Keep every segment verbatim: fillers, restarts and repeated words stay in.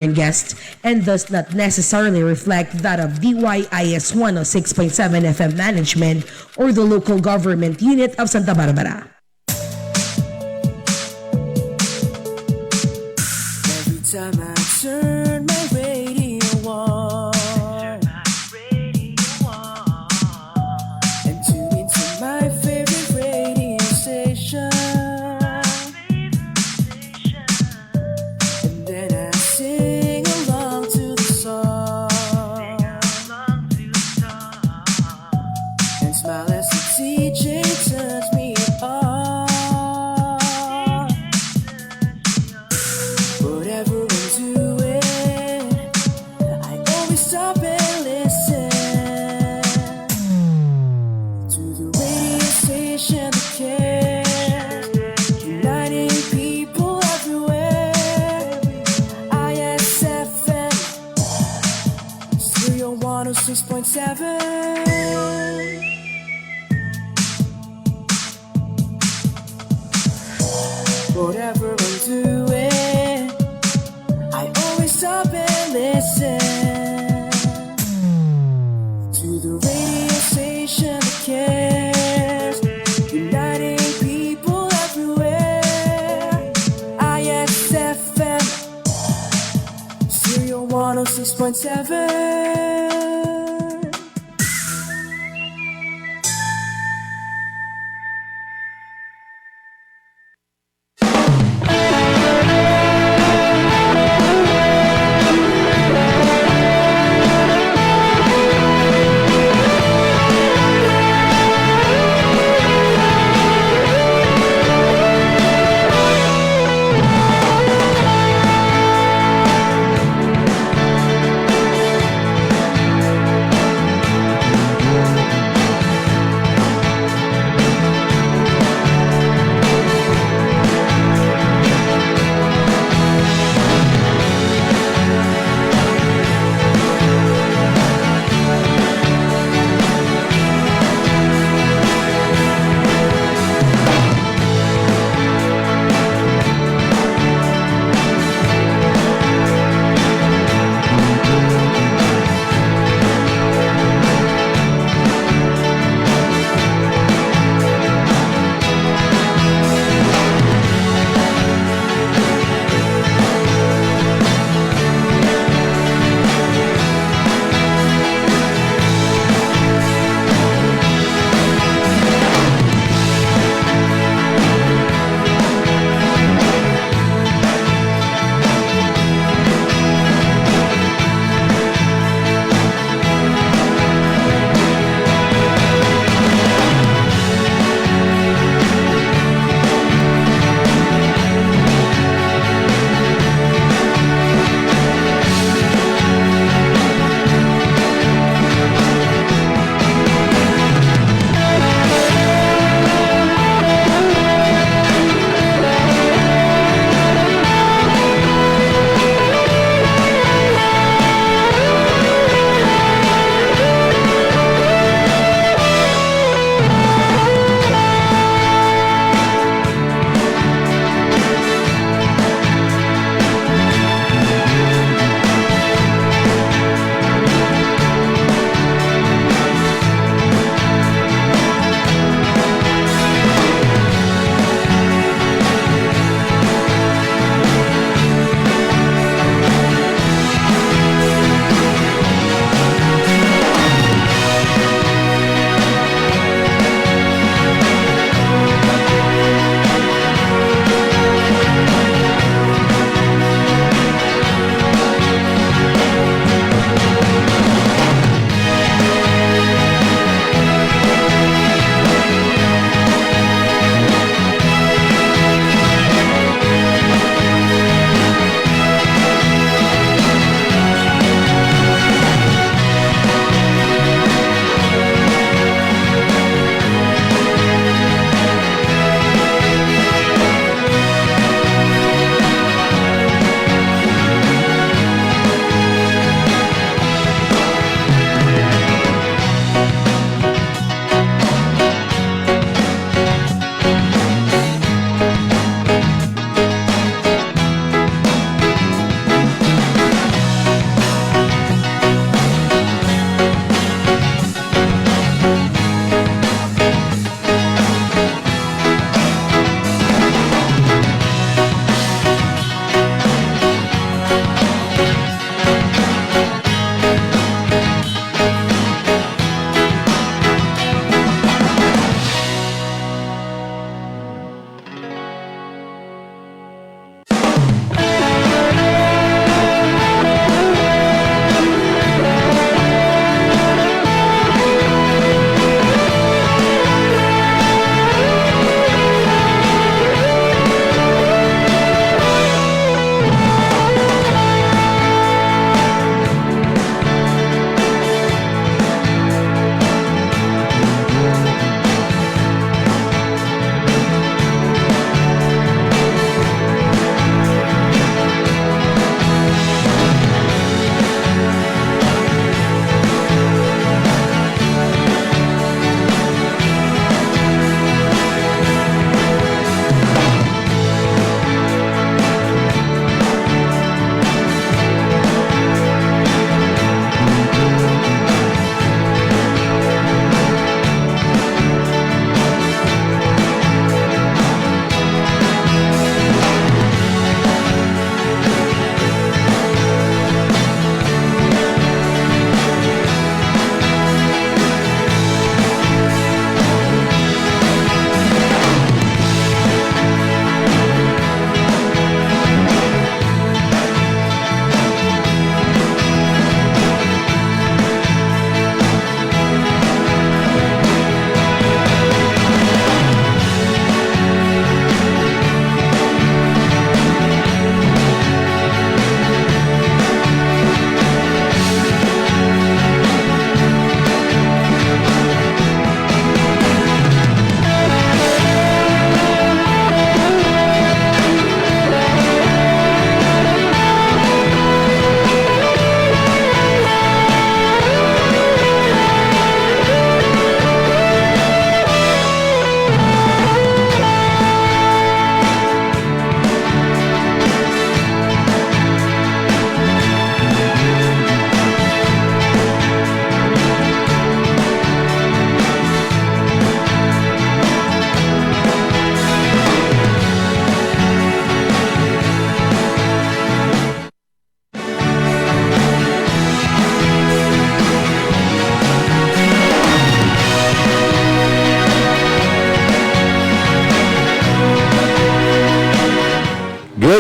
and guests and does not necessarily reflect that of D Y I S one oh six point seven F M management or the local government unit of Santa Barbara. Every time I turn my radio on and tune into my favorite radio station, and then I sing along to the song and smile as the D J turns me on. Whatever I'm doing, I always stop and listen to the radio station that cares, uniting people everywhere. I S F M, Stereo one oh six point seven. Whatever I'm doing, I always stop and listen to the radio station that cares, uniting people everywhere. I S F M, Stereo one oh six point seven.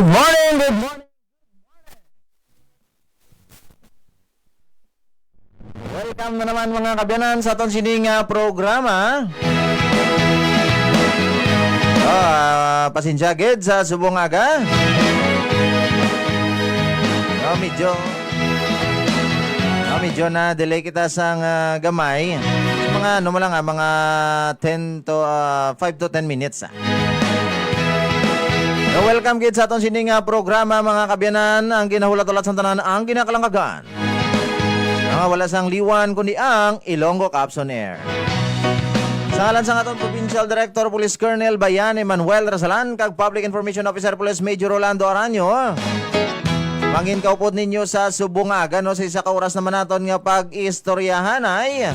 Good morning, good morning. Welcome na naman, mga kabyanan, sa aton sining, ah, programa. Ah, pasensya gid sa subong aga. No, medyo, no, medyo na delay kita sang, ah, gamay. Sa mga, ano mo lang, ah, mga ten to, ah, five to ten minutes, ah. So, welcome gid sa aton sining, ah, programa, mga kabyanan, ang ginahulat-hulat sang tanan, ang ginakalangkagan. Nga wala sang liwan kundi ang Ilonggo Caps on Air. Sa ngalan sang aton Provincial Director Police Colonel Bayan Emmanuel Rasalan kag Public Information Officer Police Major Rolando Aranyo, mangin kaupod ninyo sa subong nga aga, no, sa isa ka oras naman naton nga pag-istoryahanay.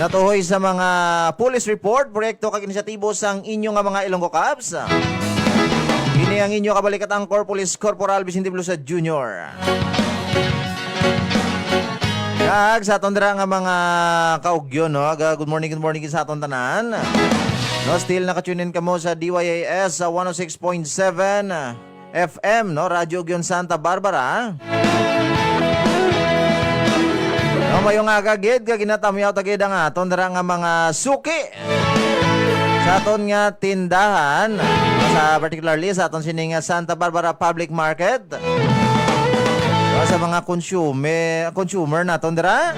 Natuhoy sa mga police report, proyekto kag inisyatibo sang inyo nga mga Ilonggo Caps. Ini ang inyo kabalikat, ang Corporal Police Corporal Vicente Velosa Junior. Kag sa aton dira nga mga kaugyon, no? Aga, good morning, good morning sa aton tanan. No, still naka-tune in kamo sa D Y A S sa one oh six point seven F M, no? Radyo Ugyon Santa Barbara. No, mayong aga gid, kag ginatamyaw ta gid ang aton dira nga mga suki sa aton nga tindahan, sa particularly sa aton sini nga Santa Barbara Public Market. No, sa mga consume, consumer naton dira,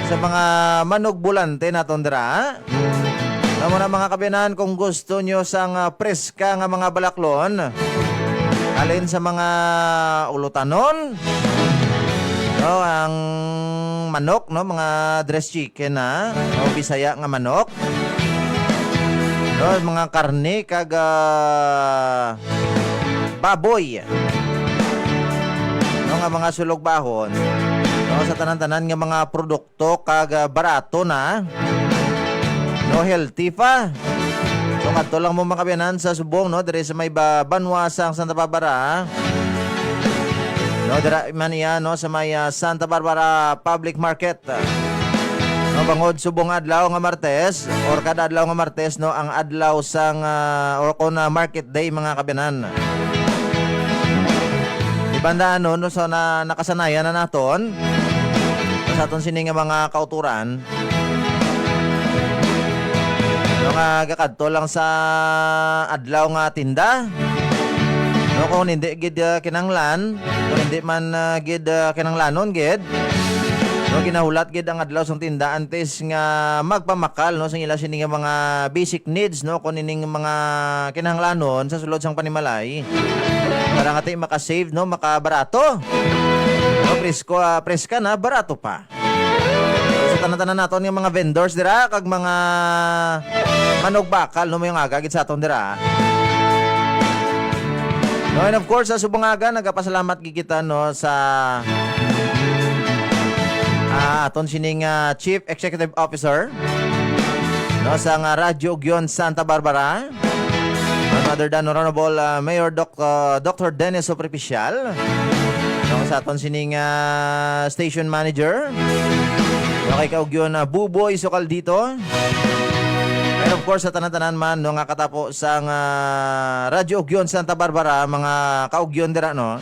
sa mga manugbolante naton dira. Amo na, mga kabyanan, kung gusto nyo sang, ah, preska nga mga balaklon, halin sa mga ulutanon, no, ang manok, no, mga dress chicken, ha, o Bisaya nga manok, no, mga karne kag, ah, baboy, no, nga mga sulogbahon, no, sa tanan-tanan nga mga produkto to kag, ah, barato na, no, healthy pa. So, kadto lang mo, mga kabyanan, sa subong, no, diri sa may ba-, banwa sang Santa Barbara. No, dira man iya, no, sa may, ah, Santa Barbara Public Market. No, bangod subong adlaw nga Martes or kada adlaw nga Martes, no, ang adlaw sang, ah, or kon, ah, market day, mga kabyanan. Di banda, ano, no, so na, nakasanayan na naton sa aton sini nga mga kauturan, no, nga gakadto lang sa adlaw nga tinda, no, kung hindi gid, ah, kinahanglan, kung hindi man, ah, gid, ah, kinahanglanon gid, no, ginahulat gid ang adlaw sang tinda antes nga magpamakal, no, sa ila sini nga mga basic needs, no, kung ining mga kinahanglanon sa sulod sang panimalay, para nga ti maka-save, no, makabarato. No, presko, ah, preska na, barato pa. Sa tanan-tanan naton nga mga vendors dira kag mga manugbakal, no, mayong aga gid sa aton dira. No, and of course, sa subong nga aga, nagapasalamat gid kita, no, sa, ah, aton sining, ah, Chief Executive Officer, no, sa nga Radyo Ugyon Santa Barbara, none other than Honorable, ah, Mayor Doc, ah, Doctor Dennis Sopripicial, no, sa aton sining, ah, station manager, no, kay Kaugyon, ah, Buboy Sokaldito, and of course, sa tanan-tanan man, no, nga katapo sang, ah, Radyo Ugyon Santa Barbara, mga kaugyon dira, no?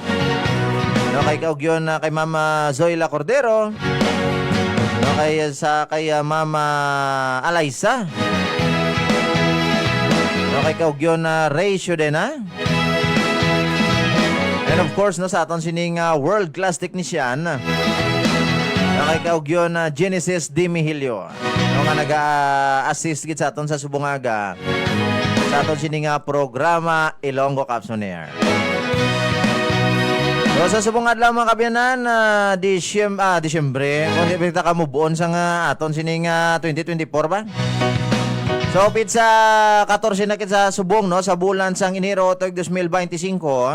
No, kay kaugyon na kay Mama Zoila Cordero. No, kay sa kay, ah, Mama Alaysa. No, kay kaugyon na Ray Shudena. And of course, no, sa aton sining, ah, world class technician. No, kay kaugyon na Genesis Dimihilio. No, nga naga-assist gid sa aton sa subong nga aga sa aton sini nga programa, Ilonggo Caps on Air. So, sa subong adlaw, mga kabyanan, ah, Disyem-, ah, Disyembre, kung di kita ka move on sa nga aton sini nga twenty twenty-four ba? So, pitsa katorse na kita sa subong, no, sa bulan sang Enero, tuig dos mil bente singko.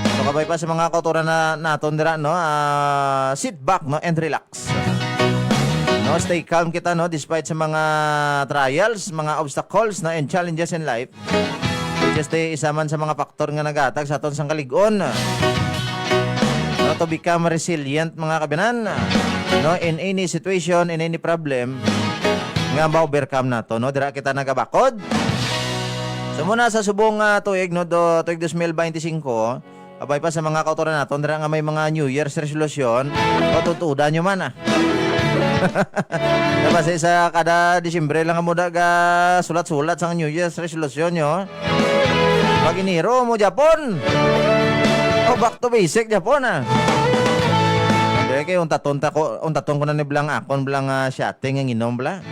So, kabay pa sa mga kautoran na naton dira, no, ah, sit back, no, and relax. No, stay calm kita, no, despite sa mga trials, mga obstacles, no, and challenges in life. Just, eh, isa man sa mga factor nga naghatag sa aton sang kalig-on, no, to become resilient, mga kabyanan, no, in any situation, in any problem nga ma-overcome nato, no. Dira kita nagabakod. Amo na sa subong nga tuig, no, do, tuig dos mil bente singko, abay pa sa mga kautoran naton dira nga may mga New Year's resolution, o tutudan nyo man, ah. Diba, sa isa, kada Disyembre lang mo da ga sulat-sulat sang New Year's resolution nyo. Pag Enero mo, Japon. O, back to basic, Japon, ah. Hindi, kay untaton ta ko, untaton ko na ni blang akon, blang, ah, shotting ang inom, bla.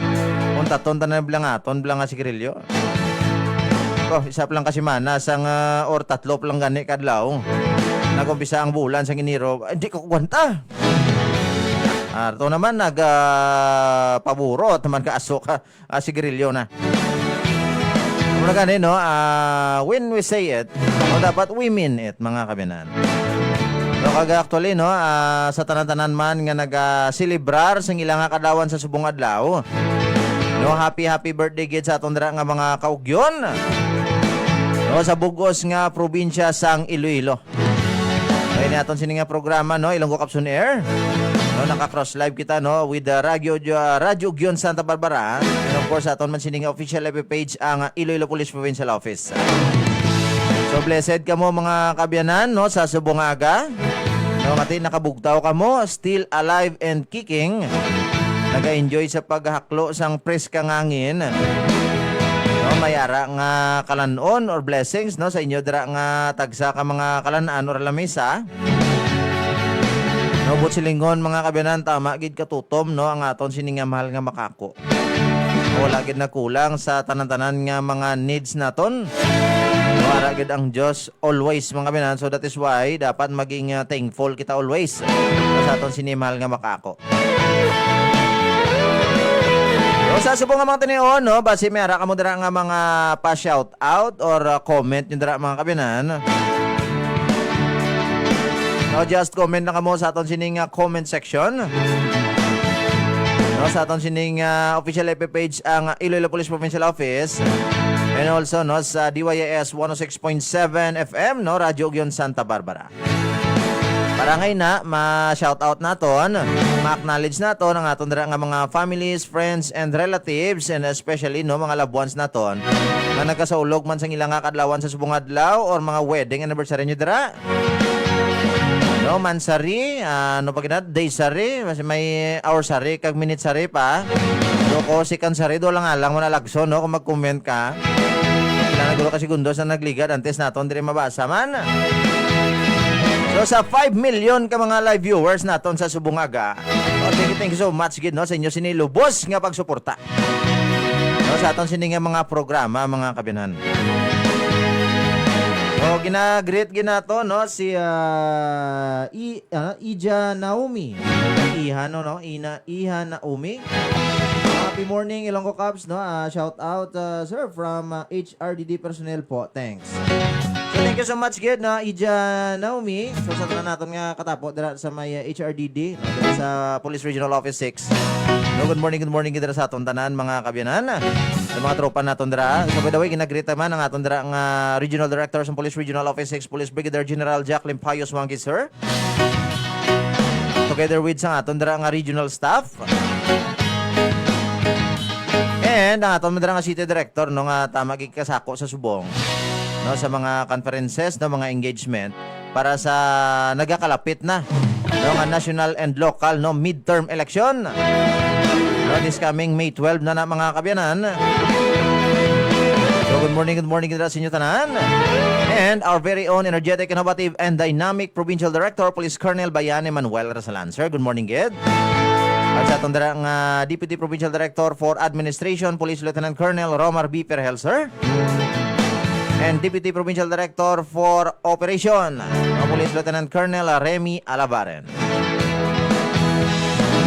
Untaton ta na ni blang aton, blang, ah, sigarilyo. Oh, isa pa lang ka semana sang, ah, or tatlo pa lang gani kadlaw. Nag-umpisa ang bulan sang Enero. Ay, di ko kwanta. Ato naman nag, ah, paburo at naman ka aso ka, ah, sigarilyo na. Muna gani, no? Ah, when we say it, no, dapat we mean it, mga kabinan. No, kag actually, no, ah, sa tanan-tanan man nga naga-celebrar sang ila nga kadlawan sa subong adlaw, no, happy, happy birthday gid sa aton dira nga mga kaugyon, no, sa bug-os nga probinsya sang Iloilo. Kaya ni aton sini nga programa, no, Ilonggo Caps on Air. No, naka-cross live kita, no, with the Radyo, uh, Radyo Ugyon Santa Barbara. And of course, aton man sini nga official F B page ang, uh, Iloilo Police Provincial Office. So, blessed kamo, mga kaabyanan, no, sa subong nga aga. No, mati nakabugtaw kamo, still alive and kicking. Naga-enjoy sa paghaklo sang preska nga hangin. No, may ara nga kalan-on or blessings, no, sa inyo dira nga tagsa ka mga kalan-an or lamisa. No, buot silingon, mga kaabyanan, tama gid katutom, no, ang aton sini nga mahal nga makako. Wala gid nagkulang sa tanan-tanan nga mga needs naton. Wala gid ang Dios always, mga kaabyanan. So that is why dapat maging, uh, thankful kita always sa aton sini mahal nga makako. So, sa subong nga mga tinion, no, basi may ara kamo dira nga mga pa-shout out or, uh, comment nyo dira, mga kaabyanan. No, just comment na kamo sa aton sining, uh, comment section. No, sa aton sining, uh, official F B page ang Iloilo Police Provincial Office. And also, no, sa D Y S one oh six point seven F M, no, Radyo Ugyon Santa Barbara. Para ngay na, ma-shout out naton, ma-acknowledge naton ang aton dira nga mga families, friends, and relatives, and especially, no, mga loved ones naton nga nagkasaulog man sang ila nga kadlawan sa subong adlaw or mga wedding anniversary nyo dira. No, mansary, ah, ano pa gina-, daysary, mas may hoursary, kag minutesary pa. Do ko si kansary, do lang alang mo nalagso, no, kung mag-comment ka. Sila na gulo ka segundos na nagligad, antes naton diri mabasa man. So, sa five million ka mga live viewers naton sa subong aga, oh, thank you, thank you so much gid, no, sa inyo sini lubos nga pagsuporta, no, sa aton sini nga mga programa, mga kabinhan. So, gina-greet gid nato, no, si, ah, I-, ah, Ija Naomi. Iha, no, no? Ina, Iha Naomi. Happy morning, Ilonggo Cubs, no? Ah, shout out, ah, sir, from, ah, H R D D personnel po. Thanks. So, thank you so much gid, no, Ija Naomi. So, sa tanan naton nga katapo dira sa may, ah, H R D D, no, dira sa Police Regional Office six. No, good morning, good morning gid dira sa aton tanan, mga kabyanan. Sa mga tropa naton dira. So, by the way, ginagreet naman ang aton dira nga Regional Director sa Police Regional Office six, Police Brigadier General Jacqueline Payos Wangkis, sir. Together with sa aton dira nga regional staff. And ang aton dira nga city director, no, nga tama gid kasako sa subong, no, sa mga conferences, no, mga engagement para sa nagakalapit na, no, nga national and local, no, midterm election. No, this coming May twelve na na, mga kabyanan. So, good morning, good morning, good sa inyo tanan. And our very own energetic, innovative, and dynamic Provincial Director, Police Colonel Bayan Emmanuel Rasalan. Sir, good morning, gid. At sa aton dira nga Deputy Provincial Director for Administration, Police Lieutenant Colonel Romar B. Perhel, sir. And Deputy Provincial Director for Operation, ang Police Lieutenant Colonel Remy Alabaren.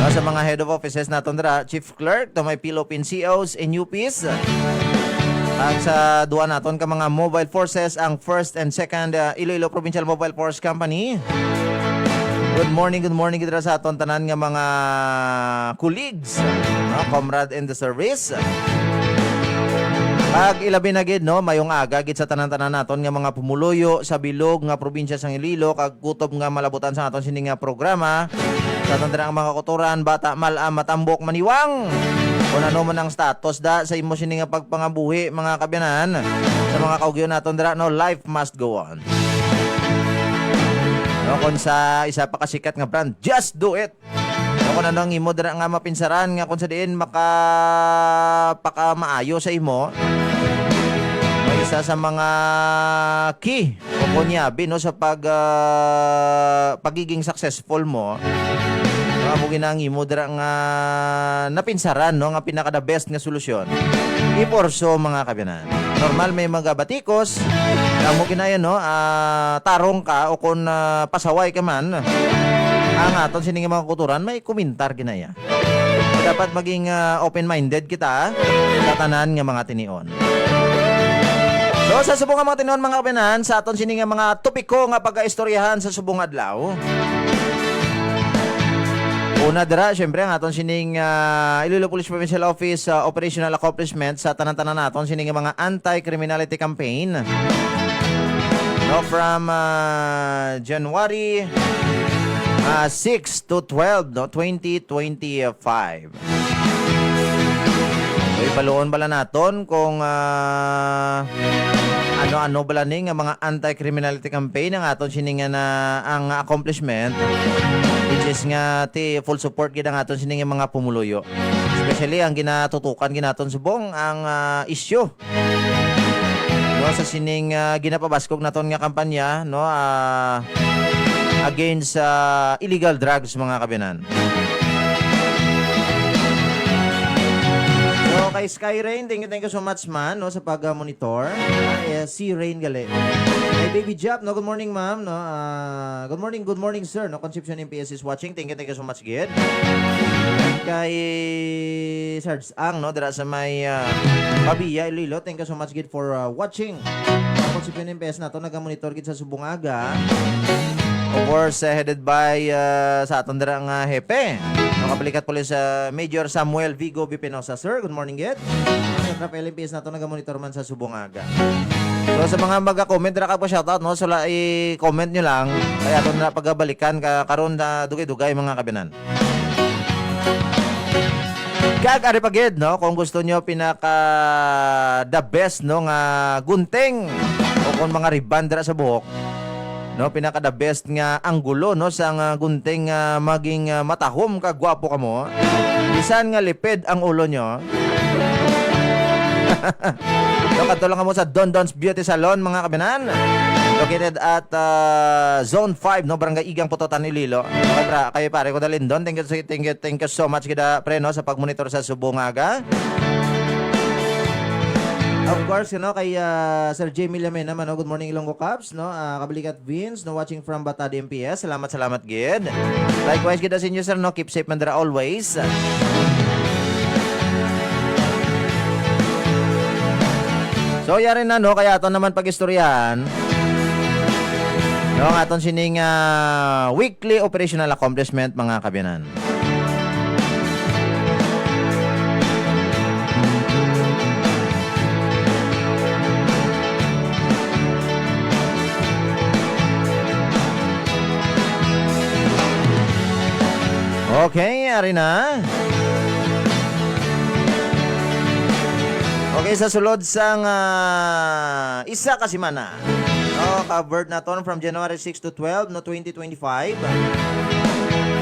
No, sa mga head of offices naton dira, Chief Clerk, to may P L O P and C Os and U Ps. At sa duwa naton ka mga mobile forces, ang first and second, uh, Iloilo Provincial Mobile Force Company. Good morning, good morning, gid ra sa aton tanan nga mga colleagues, no, comrade in the service. Kag ilabi na gid, no, mayong aga gid sa tanan-tanan naton nga mga pumuluyo sa bilog nga probinsya sang Iloilo kag kutob nga malabutan sa aton sini nga programa. Sa aton dira nga mga kautoran, bata, mal-am, matambok, maniwang. Kung ano man ang status da sa imo sini nga pagpangabuhi, mga kabyanan, sa mga kaugyon naton dira, no, life must go on. No, kung sa isa pa ka sikat nga brand, just do it. No, kung ano ang imo dira nga mapinsaran nga kung sa diin maka-, pakamaayo sa imo, no, isa sa mga key o kunyabi, no, sa pag, ah, pagiging successful mo, no, amo ginang imo dira nga napinsaran, no, nga pinaka the best nga solusyon. Iporso, mga kabyanan. Normal may mga batikos, amo ginayon, no, ah, tarong ka o kung, ah, pasaway ka man, ang aton sini nga mga kulturan may kumintar ginaya. Dapat maging, ah, open-minded kita sa tanan nga mga tinion. So, sa subong nga mga tinion, mga kabyanan, sa aton sini nga mga topiko nga pagaistoryahan sa subong adlaw. Una dira, syempre, ang aton sining, ah, Iloilo Police Provincial Office, ah, operational accomplishment sa tanan-tanan naton sining mga anti-criminality campaign. No, from, ah, January, ah, six to twelve, no, twenty twenty-five. So, ibaluon bala naton kung, ah, ano-ano bala ni nga mga anti-criminality campaign ang aton sini nga na, ang accomplishment, which is nga ti full support gid ang aton sini nga mga pumuluyo. Especially ang ginatutukan gid naton subong ang, ah, issue, no, sa sining, ah, ginapabaskog naton nga kampanya, no, ah, against sa illegal drugs, mga kabyanan. So, kay Sky Rain, thank you, thank you so much man, no, sa pag-monitor. Ah, eh, si Rain gali. Kay Baby Jap, no, good morning, ma'am, no. Ah, good morning, good morning, sir, no. Concepcion M P S is watching. Thank you, thank you so much, gid. Kay Sarge Ang, no, dira sa may, ah, Pavia, Iloilo. Thank you so much, gid, for, ah, watching. Tapos si P N M P S nato, nagamonitor gid sa subong aga. Of course, uh, headed by, uh, sa aton dira nga hepe, no, Kabulikat Police, uh, Major Samuel Vigo Bipinosa. Sir, good morning, gid. San Rafael M P S nato, nagamonitor man sa subong aga. So, sa mga maga-comment, dira ka pa shoutout, no? So, la, i-comment nyo lang. Kaya aton na pagabalikan ka, karon na dugay-dugay, mga kabinan. Kag ari pa gid, no, kung gusto nyo pinaka the best, no, nga gunting o kung mga ribbon dira sa buhok, no, pinaka the best nga anggulo, no, sa nga gunting nga maging, ah, matahom kag gwapo kamo, bisan nga lipid ang ulo nyo. No, kadto lang kamo sa Don Don's Beauty Salon, mga kabinan. Located at, ah, Zone five, no, Barangay Igang, Pototan, Iloilo. Okay, pra-, kayo pare ko, Dalindon. Thank you, thank you, thank you so much, gid, ah, pre, no, sa pagmonitor sa subong aga. Of course, you know, kay, ah, Sir Jamie Lamena man, no, good morning, Ilonggo Cubs, no, ah, Kabalikat Vince, no, watching from Batad M P S. Salamat, salamat, gid. Likewise, gid, sa inyo, sir, no, keep safe man dira always. So, yari na, no? Kaya ato naman pag-istoryahan, no, ang aton sining, ah, weekly operational accomplishment, mga kabiyanan. Okay, ari na. Okay, sa sulod sang, ah, isa ka semana, no, covered naton from January six to twelve, no, twenty twenty-five.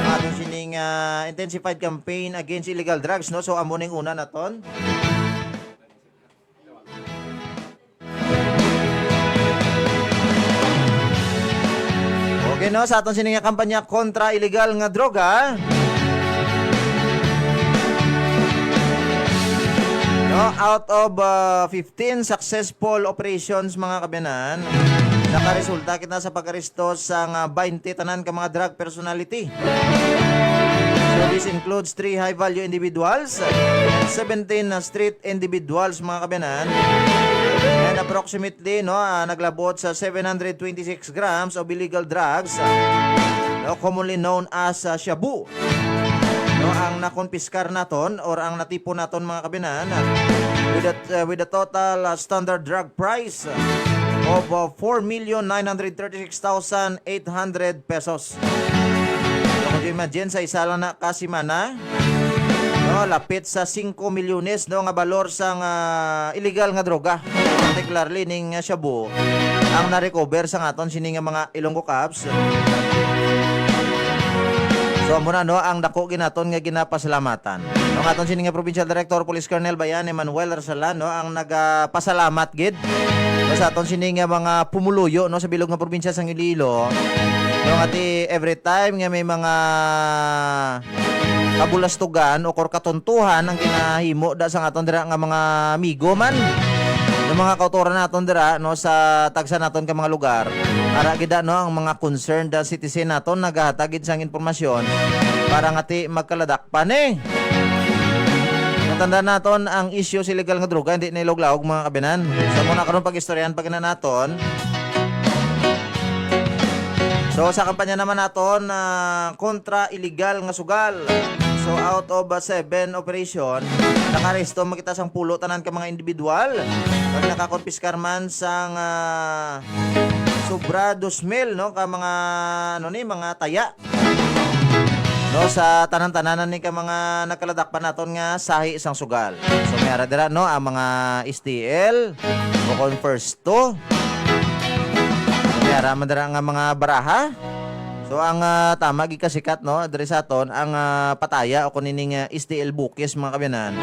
Aton sining, ah, intensified campaign against illegal drugs, no? So, amo ning una naton. Okay, no, sa aton sini nga kampanya kontra illegal nga droga. No, out of, uh, fifteen successful operations, mga kabiyanan, nakaresulta kita sa pag-aresto sa nga twenty tanan ka mga drug personality. So, this includes three high-value individuals and seventeen na street individuals, mga kabiyanan. And approximately, no, ah, naglabot sa seven hundred twenty-six grams of illegal drugs, ah, no, commonly known as, ah, shabu. No, ang nakonpiskar naton or ang natipon naton, mga kabiyanan, ah, with a, ah, with a total, ah, standard drug price of, uh, four million nine hundred thirty-six thousand eight hundred pesos. So, could you imagine, sa isa lang na ka semana, no, lapit sa singko milyones, no, nga balor sang, ah, illegal nga droga, particularly ning, ah, shabu, ang na-recover sa aton sini nga mga Ilonggo Cops. So, amo na, no, ang dako gid naton nga ginapasalamatan. Ang aton sini nga Provincial Director, Police Colonel Bayan Emmanuel Arsalan, no, ang nagapasalamat gid, no, sa aton sini nga mga pumuluyo, no, sa bilog nga probinsya sang Iloilo, no, nga ti every time nga may mga kabulastugan o kor katuntuhan ang ginahimo da sa aton dira nga mga amigo man, ng mga kautoran naton dira, no, sa tagsa naton ka mga lugar. Ara gid da, no, ang mga concerned, ah, citizen naton nagahatag gid sang impormasyon para nga ti magkaladak pa ni. Matanda naton ang isyu sa illegal nga droga, hindi na ilawog-lawog, mga kabinan. So, muna karon pag-istoryahan pa gina naton. So, sa kampanya naman naton, ah, kontra illegal nga sugal. So, out of, ah, seven operation, nakaresto man kita sang pulo tanan ka mga individual. Kag nakakonpiskar man sang, ah, sobra dos mil, no, ka mga, ano ni, mga taya. No, sa tanan-tanan ni ka mga nagkaladakpan naton nga sahi sang sugal. So, may ara dira, no, ang mga S T L, o kon first to. May ara man dira nga mga baraha. So, ang, ah, tama gid kasikat, no, diri sa aton, ang, ah, pataya o kun ining, ah, S T L bukis, mga kabinan,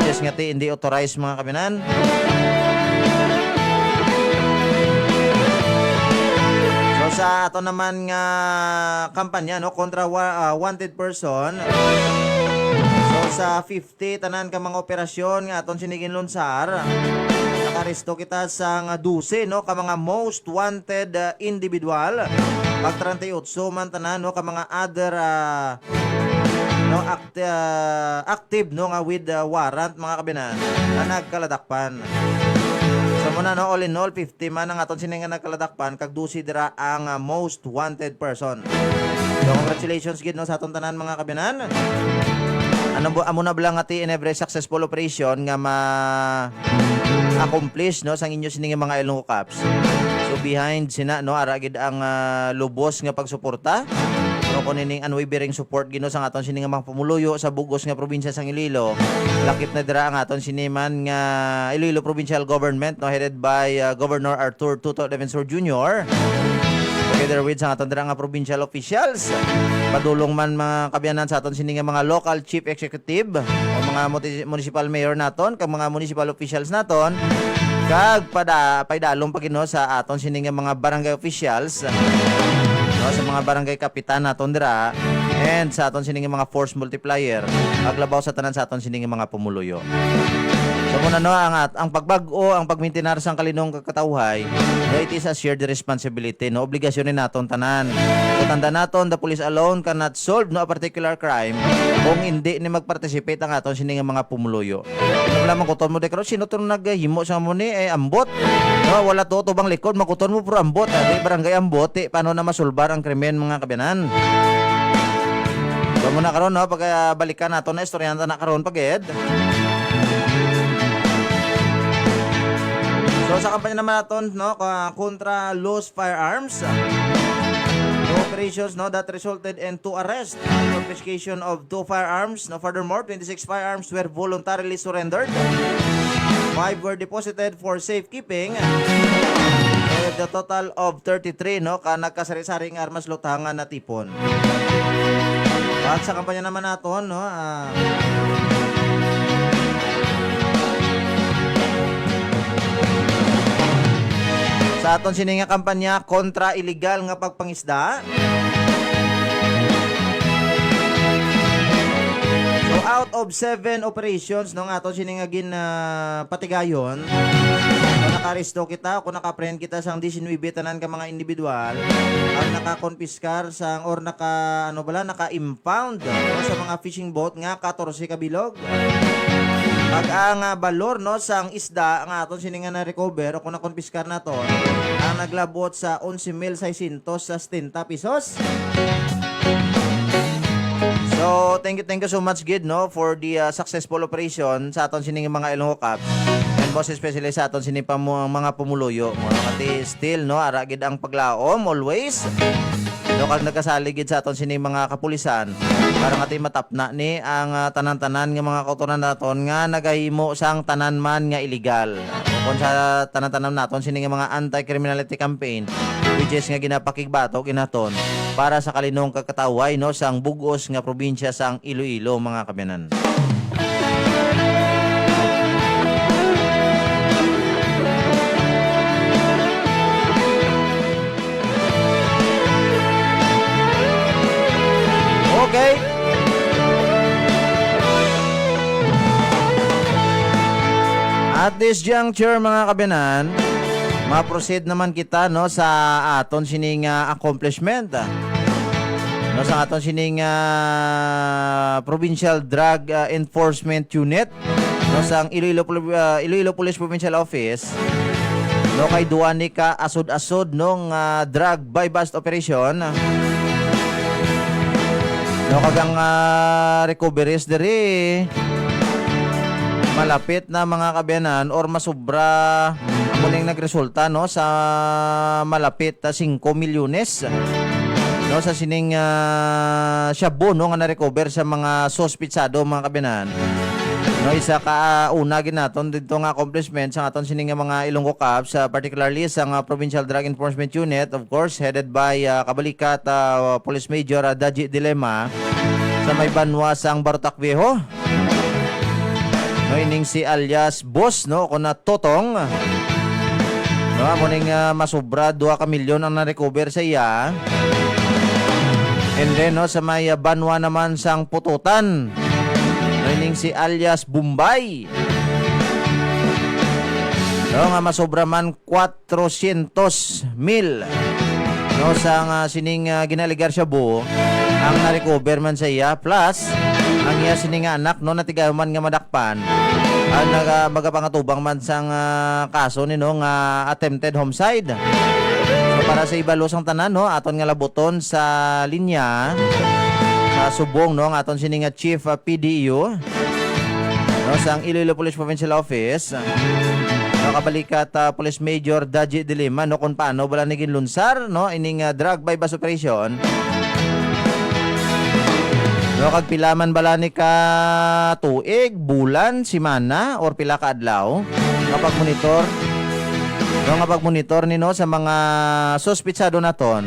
which is nga ti hindi authorized, mga kabinan. So, sa ato naman nga kampanya, no, kontra wa-, ah, wanted person. So, sa fifty tanan ka mga operasyon nga aton sini ginlunsar, nakaresto kita sang dose, no, ka mga most wanted, ah, individual. Pag treinta y ocho man tanan, no, ka mga other, ah, no, act-, ah, active, no, nga with, ah, warrant, mga kabinan, nga nagkaladakpan. So, muna, no, all in all, fifty man ang aton sini nga nagkaladakpan, kag dose dira ang, ah, most wanted person. So, congratulations gid, no, sa aton tanan, mga kabinan. Ano bo, amo na bala nga ti in every successful operation nga ma-accomplish, no, sang inyo sini nga mga Ilonggo Cops. So, behind sina, no, ara gid ang, ah, lubos nga pagsuporta, no, kun ining unwavering support, gid, no, sang aton sini nga mga pumuluyo sa bugos nga probinsya sang Iloilo. Lakip na dira ang aton sini man nga Iloilo Provincial Government, no, headed by, ah, Governor Arthur Tutto Defensor Junior, together with sang aton dira nga provincial officials. Padulong man, mga kabiyanan, sa aton sini nga mga local chief executive o mga muti-, municipal mayor naton kag mga municipal officials naton, kag pada-, paidalom pa gid, no, sa aton sini nga mga barangay officials, no, sa mga barangay kapitan naton dira, and sa aton sini nga mga force multiplier, paglabaw sa tanan sa aton sini nga mga pumuluyo. So, muna, no, ang at-, ang pagbag-o, ang pagmintinar sang kalinong katawhay, it is a shared responsibility, no? Obligasyon ni naton tanan. So, tanda naton, the police alone cannot solve, no, a particular crime kung hindi ni mag-participate ang aton sini nga mga pumuluyo. Ano lang, mangkuton mo, de, karon, sino to naghimo sa mo ni? Eh, ambot. No, wala to, tubang likod, mangkuton mo, pero ambot. Ah, di, barangay ambot, eh, paano na masulbar ang krimen, mga kabiyanan? So, muna karon, no, pag, ah, balikan nato na, istoryahan ta na karon, pagid. So, sa kampanya naman naton, no, ka-, kontra loose firearms, the operations, no, that resulted in two arrests and confiscation of two firearms. No, furthermore, twenty-six firearms were voluntarily surrendered. Five were deposited for safekeeping. So, with the total of thirty-three, no, ka nagkasari-sari nga armas lutangan natipon. At sa kampanya naman naton, no, ah, sa aton sini nga kampanya kontra illegal nga pagpangisda. So, out of seven operations, no, nga aton sini nga gin, ah, patigayon, so, nakaresto kita o kung naka-apprehend kita sang diecinuebe tanan ka mga individual, ang nakakonpiskar sang, or naka, ano bala, naka-impound, no, sa mga fishing boat nga katorse ka bilog. Pag ang, ah, balor, no, sang isda nga aton sini nga na-recover o kung nakonpiskar naton, ang naglabot sa onse mil seiscientos setenta pesos. So, thank you, thank you so much gid, no, for the, ah, successful operation sa aton sini nga mga Ilonggo Cops, and most especially sa aton sini pa mo, mga pumuluyo, mga kati, still, no, ara gid ang paglaom always. No, kag nagkasali gid sa aton sining mga kapulisan para nga ti matapna ni ang, ah, tanan-tanan nga mga kautoran naton nga nagahimo sang tanan man nga illegal. Ukon sa tanan-tanan naton sini nga mga anti-criminality campaign, which is nga ginapakigbatok ginaton para sa kalinong kag katawhay, no, sang bug-os nga probinsya sang Iloilo, mga kaabyanan. Okay. At this juncture, mga kaabyanan, ma-proceed naman kita, no, sa aton sining, ah, accomplishment, ah, no, sa aton sining, ah, Provincial Drug, ah, Enforcement Unit, no, sang Iloilo Pol-, ah, Iloilo Police Provincial Office, no, kay duwa ni ka asod-asod, no, nga drug buy-bust operation. No, kag ang, ah, recoveries diri malapit na, mga kaabyanan, or masubra, amo ning nagresulta, no, sa malapit, ah, singko milyones, no, sa sining, ah, shabu, no, nga na-recover sa mga suspitsado, mga kaabyanan. No, isa ka, ah, una gid naton didto nga accomplishment sa aton sini nga mga Ilonggo Cops, ah, particularly sa nga Provincial Drug Enforcement Unit, of course, headed by, ah, Kabalikat, ah, Police Major, ah, Daji Dilema, sa may banwa sang Barotac Viejo. No, ining si alias Boss, no, kon na Totong. No, amo ning, ah, masubra duha ka milyon ang na-recover sa iya. And then, no, sa may, ah, banwa naman sang Pututan, no, ining si alias Bombay, no, nga masobra man kwatrosyentos mil, no, sa nga sining, ah, ginaaligar shabu ang na-recover man sa iya, plus ang iya sini nga anak, no, natigaman nga madakpan, ang naga-, magapangatubang man sang, ah, kaso ni, no, nga attempted homicide. So, para sa ibalo sang tanan, no, aton nga labuton sa linya sa subong, no, ang aton sini nga Chief, ah, P D E U, no, sang Iloilo Police Provincial Office, no, Kabalikat, ah, Police Major Daji Dilima, no, kung paano bala ni ginlunsar, no, ining, ah, drug buy-bust operation. No, kag pila man bala ni ka tuig, bulan, semana, or pila ka adlaw nga pagmonitor, no, nga pagmonitor ni, no, sa mga suspitsado naton,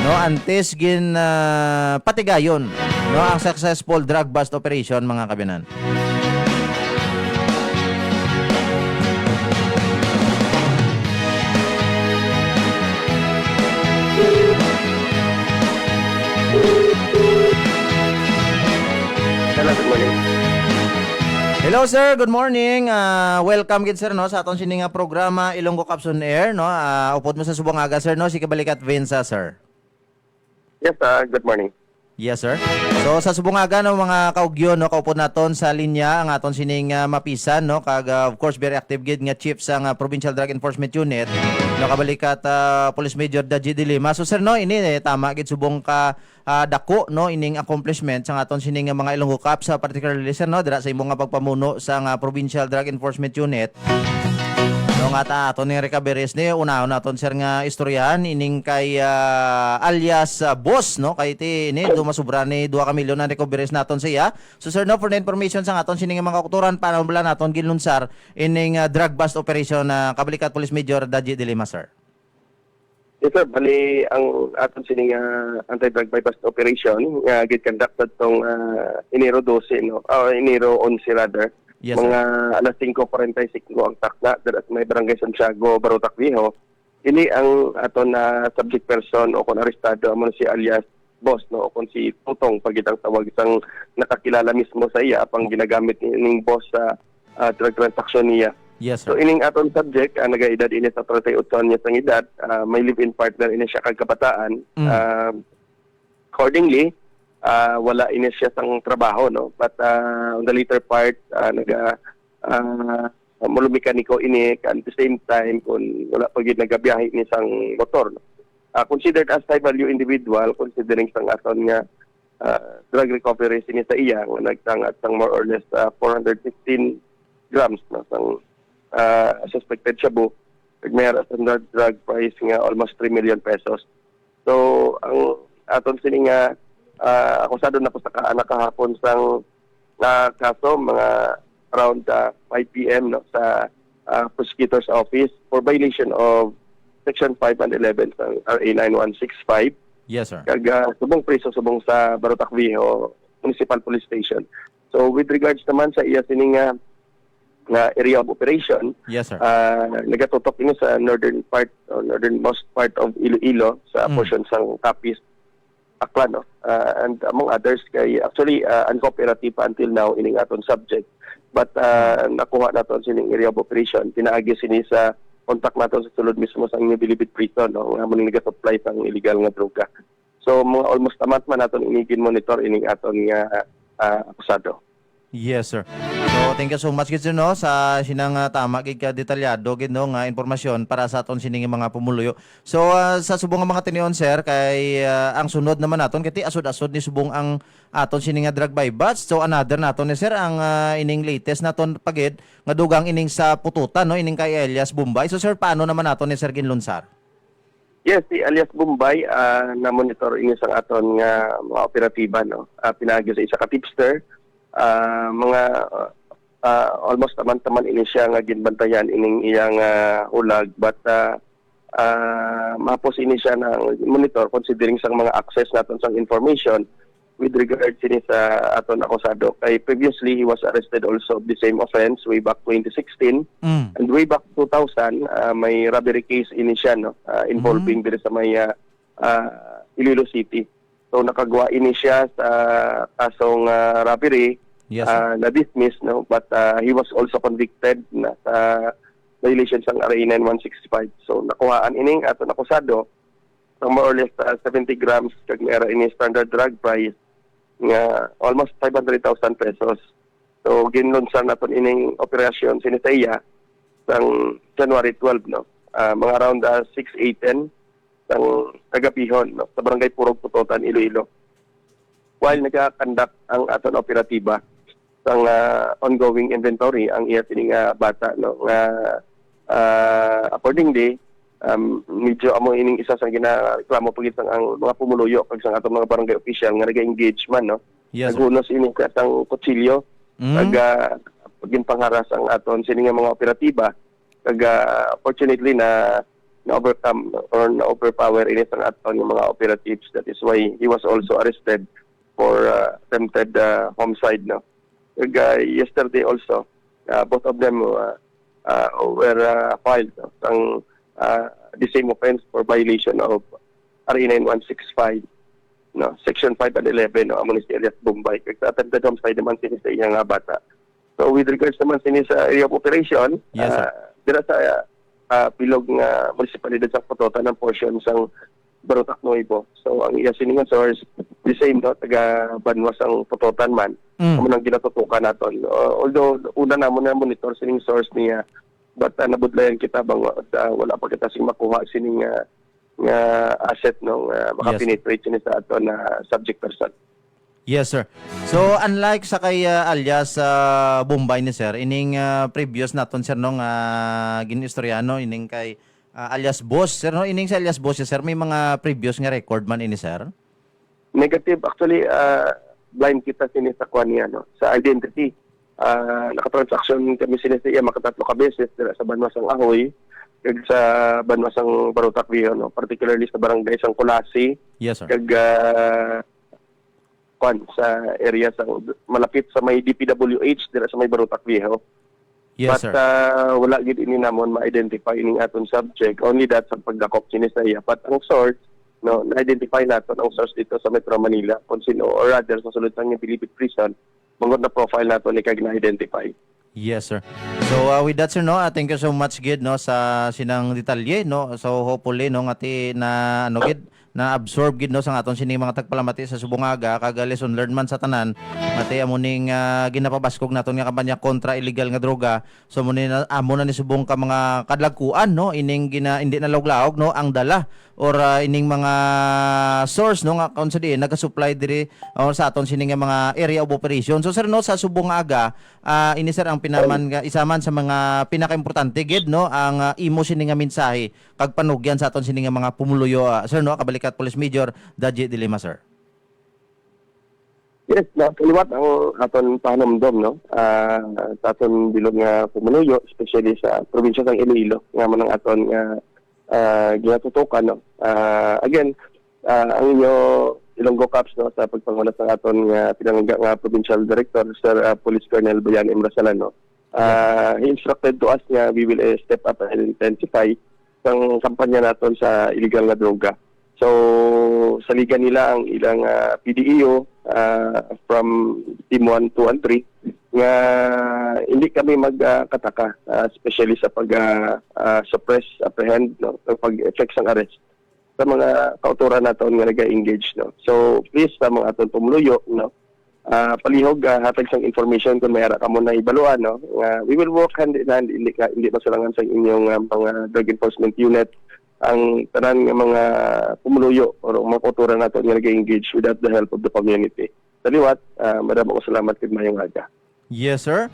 no, antes gin, ah, patigayon, no, ang successful drug bust operation, mga kaabyanan. Hello, good morning. Hello, sir. Good morning. Ah, welcome gid, sir, no, sa aton sini nga programa, Ilonggo Cops on Air, no. Ah, upod mo sa subong aga, sir, no, si Kabalikat Vince, ah, sir. Yes, ah, good morning. Yes, sir. So, sa subong aga, no, mga kaugyon, no, kaupod naton sa linya ang aton sining, ah, mapisan, no, kag, ah, of course, very active gid nga chief sa nga Provincial Drug Enforcement Unit, no, Kabalikat, ah, Police Major Daji Dilima. So, sir, no, ini, eh, tama gid subong ka, ah, dako, no, ining accomplishment sa aton sining nga mga Ilonggo Cops, sa particularly, sir, no, dira sa imo nga pagpamuno sa nga Provincial Drug Enforcement Unit. No, nga ta aton ning recoveries ni, unahon naton, sir, nga istoryahan ining kay, ah, alias, ah, Boss, no? Kay ti ini, dumasubra ni duha ka milyon ang recoveries naton sa iya. So, sir, no, for the information sa aton sini nga mga kautoran, paano bala naton ginlunsar ining, ah, drug bust operation na Kabalikat Police Major Daji Dilima, sir? Yes, sir. Bali, ang aton sini nga anti-drug buy-bust operation nga gid-conduct sa tong, ah, Enero dose, no? Ah, Enero onse, rather. Yes, sir. Mga alas singko kwarenta y singko ang takna, dira sa may Barangay Santiago, Barotac Viejo. Ini ang aton na subject person o kung arestado amo na si alias Boss, no? O kung si Tutong, pagitang tawag sang nakakilala mismo sa iya, pang ginagamit ni, ning Boss sa, ah, drug transaction niya. Yes, So, sir. ining aton subject, ah, nagaedad ini sa treinta y ocho anyos ang edad, ah, may live-in partner ini siya kag kabataan. Mm. Ah, accordingly, ah, wala ini siya sang trabaho, no? But, ah, on the later part, ah, naga, ah, malumekaniko ini, at the same time, kung wala pa gid nagabiyahe ini sang motor, no? Ah, considered as high value individual, considering sang aton nga, ah, drug recovery sini sa iya, nga nagtang-at sang more or less, ah, four hundred fifteen grams, no, sang, ah, suspected shabu. Kag may standard drug price nga almost three million pesos. So, ang aton sini nga, ah, akusado na po sa ka-, na kahapon sang, ah, kaso, mga around, ah, five P M, no, sa, ah, prosecutor's office for violation of Section five and eleven sa R A nine one six five. Yes, sir. Kag, ah, subong priso, subong sa Barotac Viejo Municipal Police Station. So, with regards naman sa iya sini nga, nga area of operation, Yes, sir. ah, nagatutok ini sa northern part, o northernmost part of Iloilo, sa Mm. portion sang Capiz, Aklan, no? Ah, and among others, kay actually, ah, uncooperative pa until now ining aton subject. But, ah, nakuha naton sining area of operation, pinaagi sini sa contact naton sa sulod mismo sa New Bilibid Prison, no, nga amo ning nagasupply sang illegal nga droga. So, mga almost a month man naton ini gin-monitor ining aton nga, ah, akusado. Yes, sir. So, thank you so much gid, sir, no, sa sinang, ah, tama gid ka detalyado gid, no, nga impormasyon para sa aton sining mga pumuluyo. So, ah, sa subong nga mga tinion, sir, kay, ah, ang sunod naman naton kay ti asod-asod ni subong ang aton sini nga drug buy bust. So, another naton ni, sir, ang, ah, ining latest naton pagid nga dugang ining sa Pututan, no, ining kay alias Bombay. So, sir, paano naman naton ni, sir, ginlunsar? Yes, si alias Bombay, ah, na-monitor ini sang aton nga mga operatiba, no? Ah, pinaagi sa isa ka tipster, ah, mga, ah, almost a month naman ini siya nga ginbantayan ining iyang, ah, hulag, but, ah, ah, mahapos ini siya na monitor considering sang mga access naton sang information with regard sini sa aton akusado. Kay previously, he was arrested also of the same offense way back twenty sixteen. Mm. And way back two thousand, ah, may robbery case ini siya, no, ah, involving diri sa may, ah, ah, Iloilo City. So, nakagwa ini siya sa kasong, ah, robbery, Yes, sir. ah, na-dismiss, no, but, ah, he was also convicted na sa violation sang R A nine one six five. So, nakuhaan ining aton akusado sa more or less, ah, seventy grams, kag may ara ini standard drug price nga almost five hundred thousand pesos. So, ginlunsar naton ining operasyon sini sa iya sang January twelve, no? Ah, mga around, ah, six A ten sang kagabihon, no, sa Barangay Purog, Putotan, Iloilo. While nagakandak ang aton operatiba sang, ah, ongoing inventory ang iya sini nga bata, no, nga, ah, accordingly, um, medyo amo ining isa sa ginareklamo pa gid sang ang mga pumuluyo kag sang aton mga barangay official nga naga-engage man, no. Yes, sir. Naghunos ini siya sang kutsilyo, Mm. kag, ah, ginpangharas ang aton sini nga mga operatiba, kag, ah, fortunately na na-overcome or na-overpower ini sang aton nga mga operatives. That is why he was also arrested for, ah, attempted, ah, homicide, no. Kag, ah, yesterday also, ah, both of them, ah, ah, were, ah, filed, no, sang, ah, the same offense for violation of R A nine one six five, no, Section five and eleven, no, amo ni si alias Bombay. Kag sa attempted homicide naman sini sa iya nga bata. So, with regards naman sini sa area of operation, Yes, sir. ah, dira sa, ah, bilog nga munisipalidad sa Putotan ang portion sang Barotac Nuevo. So, ang iya sini nga source, the same, no, taga banwa sang Putotan man. Mm. Amo nang ginatutukan naton. Uh, although, una namon na monitor sining source niya, but, ah, nabudlayan kita bang, ah, wala pa kita sing makuha sining, ah, nga asset, no, nga makapenetrate sini sa aton na subject person. Yes, sir. So, unlike sa kay, ah, alias, ah, Bombay ni sir, ining, ah, previous naton, sir, no, nga gin-istorya, no, ining kay, ah, alias Boss, sir, no, ining sa alias Boss, sir, may mga previous nga record man ini, sir? Negative. Actually, ah, blind kita sini sa kuan niya, no, sa identity. Ah, nakatransaksyon kami sini sa iya makatatlo ka beses dira sa banwa sang Ahoy kag sa banwa sang Barotac Viejo, no, particularly sa barangay sang Culasi, Yes, sir. kag, ah, kuan, sa area sa malapit sa may D P W H dira sa may Barotac Viejo. Yes, But, sir. ah, wala gid ini namon ma-identify ining aton subject. Only that sa pagdakop sini sa iya. But ang source, no, na-identify naton ang source dito sa Metro Manila, kung sino, or rather sa sulod sang Bilibid Prison, bangod na profile naton ni kag na-identify. Yes, sir. So, uh, with that, sir, no, uh, thank you so much gid, no, sa sinang detalye, no. So, hopefully, no, nga ti na, ano gid, na-absorb gid, no, sang aton sining mga tagpalamati sa subong nga aga, kag, ah, lesson learned man sa tanan, mati amo ning, ah, ginapabaskog naton nga kampanya kontra illegal nga droga. So, amo ni na, amo na ni subong ka mga kadlagkuan, no, ining gina-, hindi na laog-laog, no, ang dala or, ah, ining mga source, no, nga kung sa diin nagasupply diri, o sa aton sini nga mga area of operation. So, sir, no, sa subong nga aga, ah, ini, sir, ang pinaman nga, isa man sa mga pinakaimportante gid, no, ang, ah, imo sini nga mensahe kag panugyan sa aton sini nga mga pumuluyo, ah, sir, no, Kabalikat Police Major Daji de Lima, sir. Yes, na, liwat ang aton pahanumdom, no? Ah, sa aton bilog nga pumuluyo, especially sa probinsya sang Iloilo, nga man ang aton nga, ah, ginatutukan, no? Ah, again, ah, ang inyo Ilonggo Cops, no, sa pagpanguna sa aton nga pinangga nga provincial director, Sir, ah, Police Colonel Bayani Imrasalan, no? Ah, he instructed to us nga we will, eh, step up and intensify sang kampanya naton sa illegal nga droga. So, saligan nila ang ilang, ah, P D E O, ah, from Team one, two, and three, nga hindi kami mag, ah, kataka, ah, especially sa pag, ah, ah, suppress, apprehend, no, o pag-effect sang arrest sa mga kautoran naton nga naga-engage, no. So, please, sa mga aton pumuluyo, no, ah, palihog, ah, hatag sang information kung may ara kamo nahibaluan, no, nga we will work hand in hand, hindi ka, hindi masalangan sa inyong, ah, mga drug enforcement unit ang tanan nga mga pumuluyo o mga kautoran nato nga nag-engage without the help of the community. Sa liwat, ah, madamo ko salamat kag mayong aga. Yes, sir.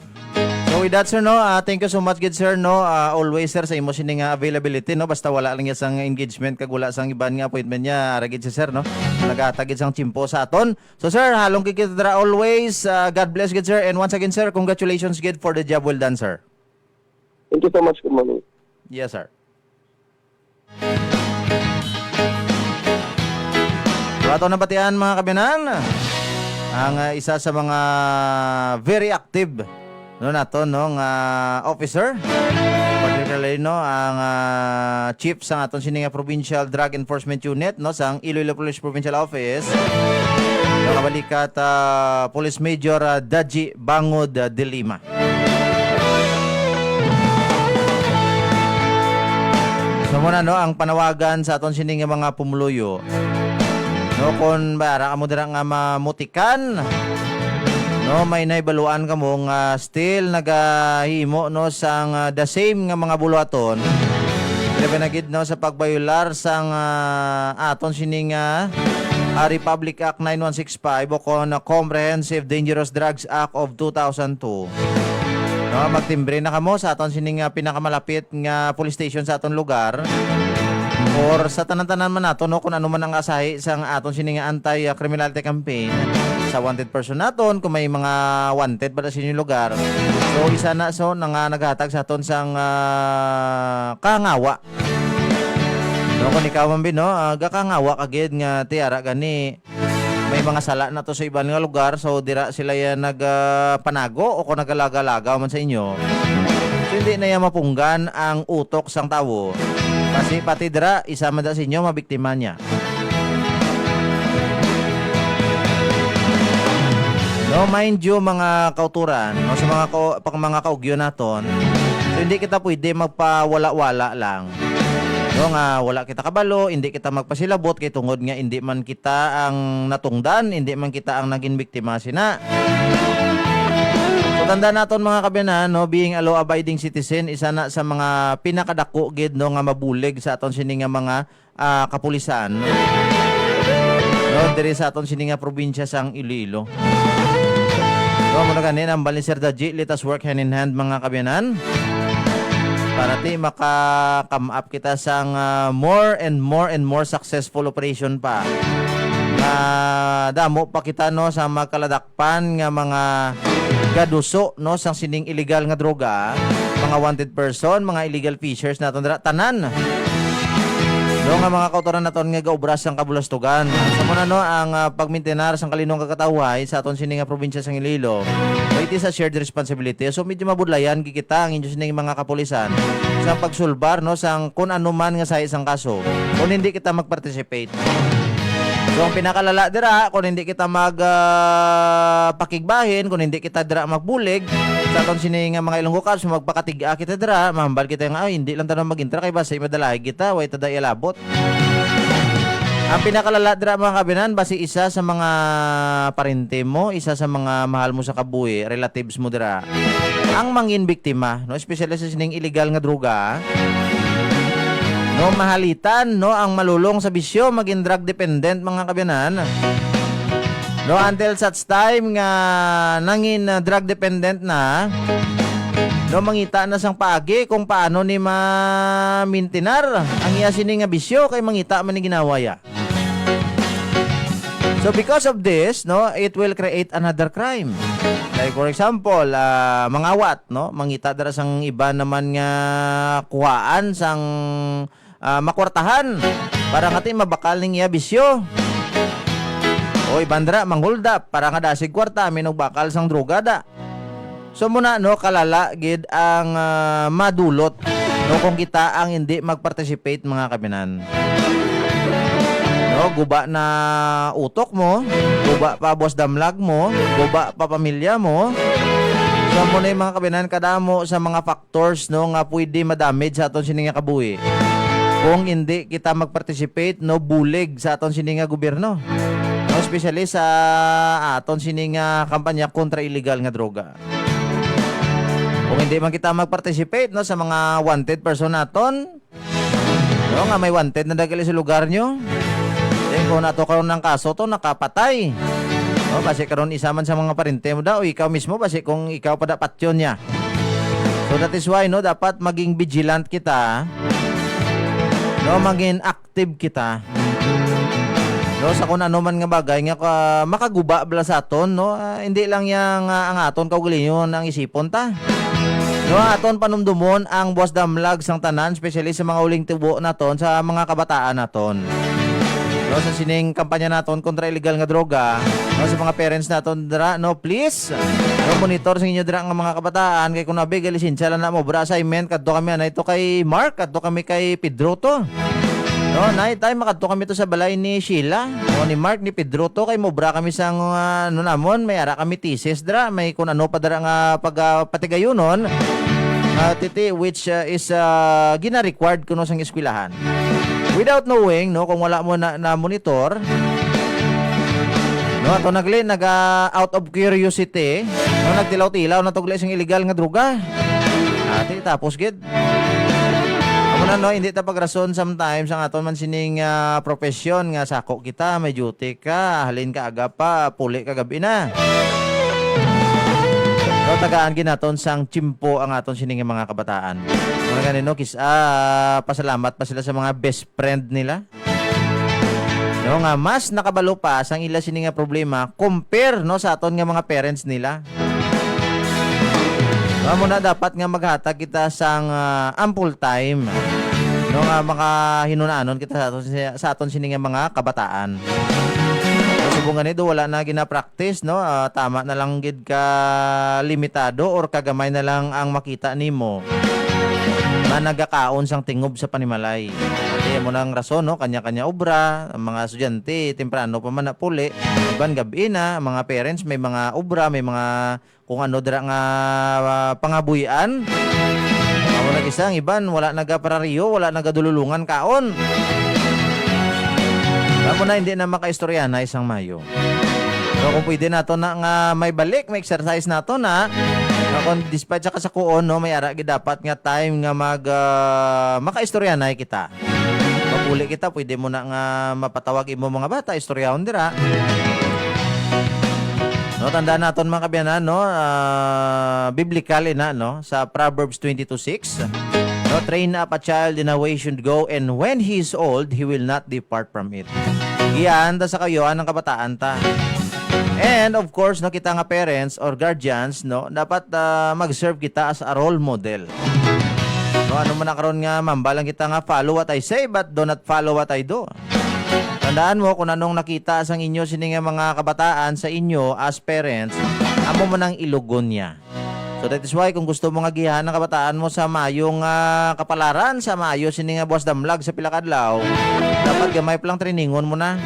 So with that, sir, no, ah, thank you so much gid, sir, no. Ah, always, sir, sa imo sini nga availability, no, basta wala lang niya sang engagement kag wala sang iban nga appointment niya, ara gid si sir, no, naghatag gid sang tiyempo sa aton. So, sir, halong gid kita dira always. Ah, God bless gid, sir, and once again, sir, congratulations gid for the job well done, sir. Thank you so much. Good morning. Yes, sir. So, ato nabatian, mga kabiyanan, ang, ah, isa sa mga very active, no, nato, no, nga officer, particularly, no, ang, ah, chief sang aton sini nga Provincial Drug Enforcement Unit, no, sang Iloilo Police Provincial Office, no, Kabalikat, ah, Police Major, ah, Daji Bangod, ah, de Lima. So muna, no, ang panawagan sa aton sini nga mga pumuluyo. No, kon bara amo dira nga mamutikan, no, may nahibaluan kamo nga still nagahimo, no, sang, ah, the same nga mga buluhaton. Labi na gid, no, sa pagbayular sang, ah, aton sini nga, ah, Republic Act nine one six five o kon, ah, Comprehensive Dangerous Drugs Act of two thousand two. No, magtimbre na kamo sa aton sini nga pinakamalapit nga police station sa aton lugar, or sa tanan-tanan man nato, no, kung ano man ang asahi sang aton sini nga anti-criminality campaign, sa wanted person naton, kung may mga wanted ba sa inyong lugar. So, isa na, so, na nga naghatag sa aton sang, ah, kahangawa. No, kung ikaw man, Bin, no, ah, gakangawa ka gid nga tiara gani may mga sala na to sa iban nga lugar, so dira sila yan nag, ah, panago o kung nagalaga-laga man sa inyo. So, hindi na yan mapunggan ang utok sang tawo. Kasi pati dira, isa man da sa inyo mabiktima niya. No, mind you, mga kauturan, no, sa mga kau-, pang mga kaugyo naton, so hindi kita pwede magpawala-wala lang. No, nga wala kita kabalo, hindi kita magpasilabot kay tungod nga hindi man kita ang natungdan, hindi man kita ang naging biktima sina. So, tanda naton, mga kabiyanan, no, being a law-abiding citizen, isa na sa mga pinakadako gid, no, nga mabulig sa aton sini nga mga, ah, kapulisan, no, diri sa aton sini nga probinsya sang Iloilo. So, muna gani, nambal ni Sir Daji, let us work hand in hand, mga kabiyanan. Para ti maka-come up kita sang, ah, more and more and more successful operation pa. Nga damo pa kita, no, sa magkaladakpan nga mga gaduso, no, sang sining illegal nga droga, mga wanted person, mga illegal fishers naton dira, tanan. No, nga mga kautoran naton nga gaobra sang kabulastugan. Sa muna, no, ang, ah, pagmintenar sang kalinong kag katawhay sa aton sini nga probinsya sang Iloilo, it is a shared responsibility. So, medyo mabudlayan gid kita ang inyo sining mga kapulisan sa pagsulbar, no, sang kun ano man nga sahi sang kaso kung hindi kita mag-participate. So, ang pinakalala dira, kung hindi kita mag, ah, pakigbahin, kung hindi kita dira magbulig sa aton sini nga mga Ilonggo Cops, magpakatig-a kita dira, mahambal kita nga, "Ay, hindi lang tanan mag-intra kay basi madalaig kita, way ta da ialabot." Ang pinakalala dira, mga kaabyanan, basi isa sa mga parente mo, isa sa mga mahal mo sa kabuhi, relatives mo dira, ang mangin biktima, no? Especially sa sining illegal nga droga, no? Mahalitan, no? Ang malulong sa bisyo, maging drug dependent, mga kaabyanan. No, until such time nga nangin, ah, drug dependent na, no, mangita na sang paagi kung paano ni ma-maintinar ang iya sini nga bisyo, kay mangita man ni ginawa ya. So, because of this, no, it will create another crime. Like, for example, ah, mangawat, no, mangita dira sang iba naman nga kuhaan sang, ah, makwartahan para nga ti mabakal ning iya bisyo. O iban dira, manghuldap para nga dasig kwarta, minug bakal sang droga da. So muna, no, kalala gid ang, ah, madulot, no, kung kita ang hindi mag-participate, mga kaabyanan. No, guba na utok mo, guba pa boss damlag mo, guba pa pamilya mo. So muna yung mga kaabyanan, kadamo sa mga factors, no, nga pwede madamage sa aton sini nga kabuhi kung hindi kita mag-participate, no, bulig sa aton sini nga gobyerno, no, especially sa aton sini nga kampanya kontra illegal nga droga. Kung hindi man kita mag-participate, no, sa mga wanted person naton, no, nga may wanted na dagili sa lugar nyo, then kung nato karon ng kaso to, nakapatay. No, basi karon isa man sa mga parente mo daw, ikaw mismo, basi kung ikaw pa da patyon niya. So that is why, no, dapat maging vigilant kita, no, maging active kita, no, sa kung ano man nga bagay nga, ah, makaguba bala sa aton, no. Ah, hindi lang yang, ah, ang aton kaugalingon ang isipon ta, no. Aton panumdumon ang buwas damlag sang tanan, especially sa mga uling tubo naton, sa mga kabataan naton, no, sa sining kampanya naton kontra illegal nga droga, no, sa mga parents naton dira, no, please, no, monitor sa inyo dira nga mga kabataan, kay kung nabi, lisensya lang na mo, bra assignment, kadto kami, anay to kay Mark, kadto kami kay Pedro to. No, nay, tay, makadto kami to sa balay ni Sheila, o ni Mark, ni Pedro to, kay mobra kami sang, ah, ano namon, may ara kami thesis dira, may kun ano pa dira nga pag, ah, patigayunon, ah, titi, which, ah, is, ah, gina-required kuno sang eskwelahan. Without knowing, no, kung wala mo na, na monitor, no, ato nagli, naga out of curiosity, no, nagtilaw-tilaw na tugli sing illegal nga droga. Ati, tapos gid. Amo na, no, hindi ta pagrason sometimes ang aton man sining, ah, profesyon nga sako kita, may duty ka, halin ka aga pa, puli ka gab-i na. So, tagaan gid naton sang tiyempo ang aton sining mga kabataan. Muna gani, no, kis-, ah, pasalamat pa sila sa mga best friend nila. No, nga mas nakabalo pa sang ila sini nga problema compare, no, sa aton nga mga parents nila. Amo na dapat nga maghatag kita sang, ah, ample time, no, nga makahinunanon kita sa aton, sa aton sini nga mga kabataan. So, subong gani do wala na gina-practice, no, ah, tama na lang gid ka limitado or kagamay na lang ang makita nimo nga nagakaon sang tingob sa panimalay. Kaya mo nang rason, no, kanya-kanya obra, ang mga estudyante, temprano pa man na puli, iban gab-i na, ang mga parents, may mga obra, may mga kung ano dira nga, ah, pangabuhian. Amo nag isa, ang iban, wala nagaparariyo, wala nagadululungan kaon. Amo na, hindi na makaistorya na isang mayo. Pero kung pwede nato na nga may balik, may exercise nato na, nga kung despite sa kasakuon, no, may ara gid dapat nga time nga mag, ah, makaistorya na kita. Mapuli kita, pwede mo na nga mapatawag imo mga bata, istoryahon dira. No, tandaan naton, mga kaabyanan, no, ah, biblical ina, no, sa Proverbs twenty-two six, no, "Train up a child in a way he should go, and when he is old, he will not depart from it." Giyahan ta sa kaayuhan ang kabataan ta. And of course, no, kita nga parents or guardians, no, dapat, ah, mag-serve kita as a role model. No, ano man na karon nga mamba lang kita nga, "Follow what I say, but do not follow what I do." Tandaan mo kung anong nakita sang inyo sini nga mga kabataan sa inyo as parents, amo man ang ilugon niya. So that is why kung gusto mo nga giyahan ang kabataan mo sa maayong, ah, kapalaran, sa maayo sini nga buwas damlag sa pila ka adlaw, dapat gamay pa lang trainingon mo na.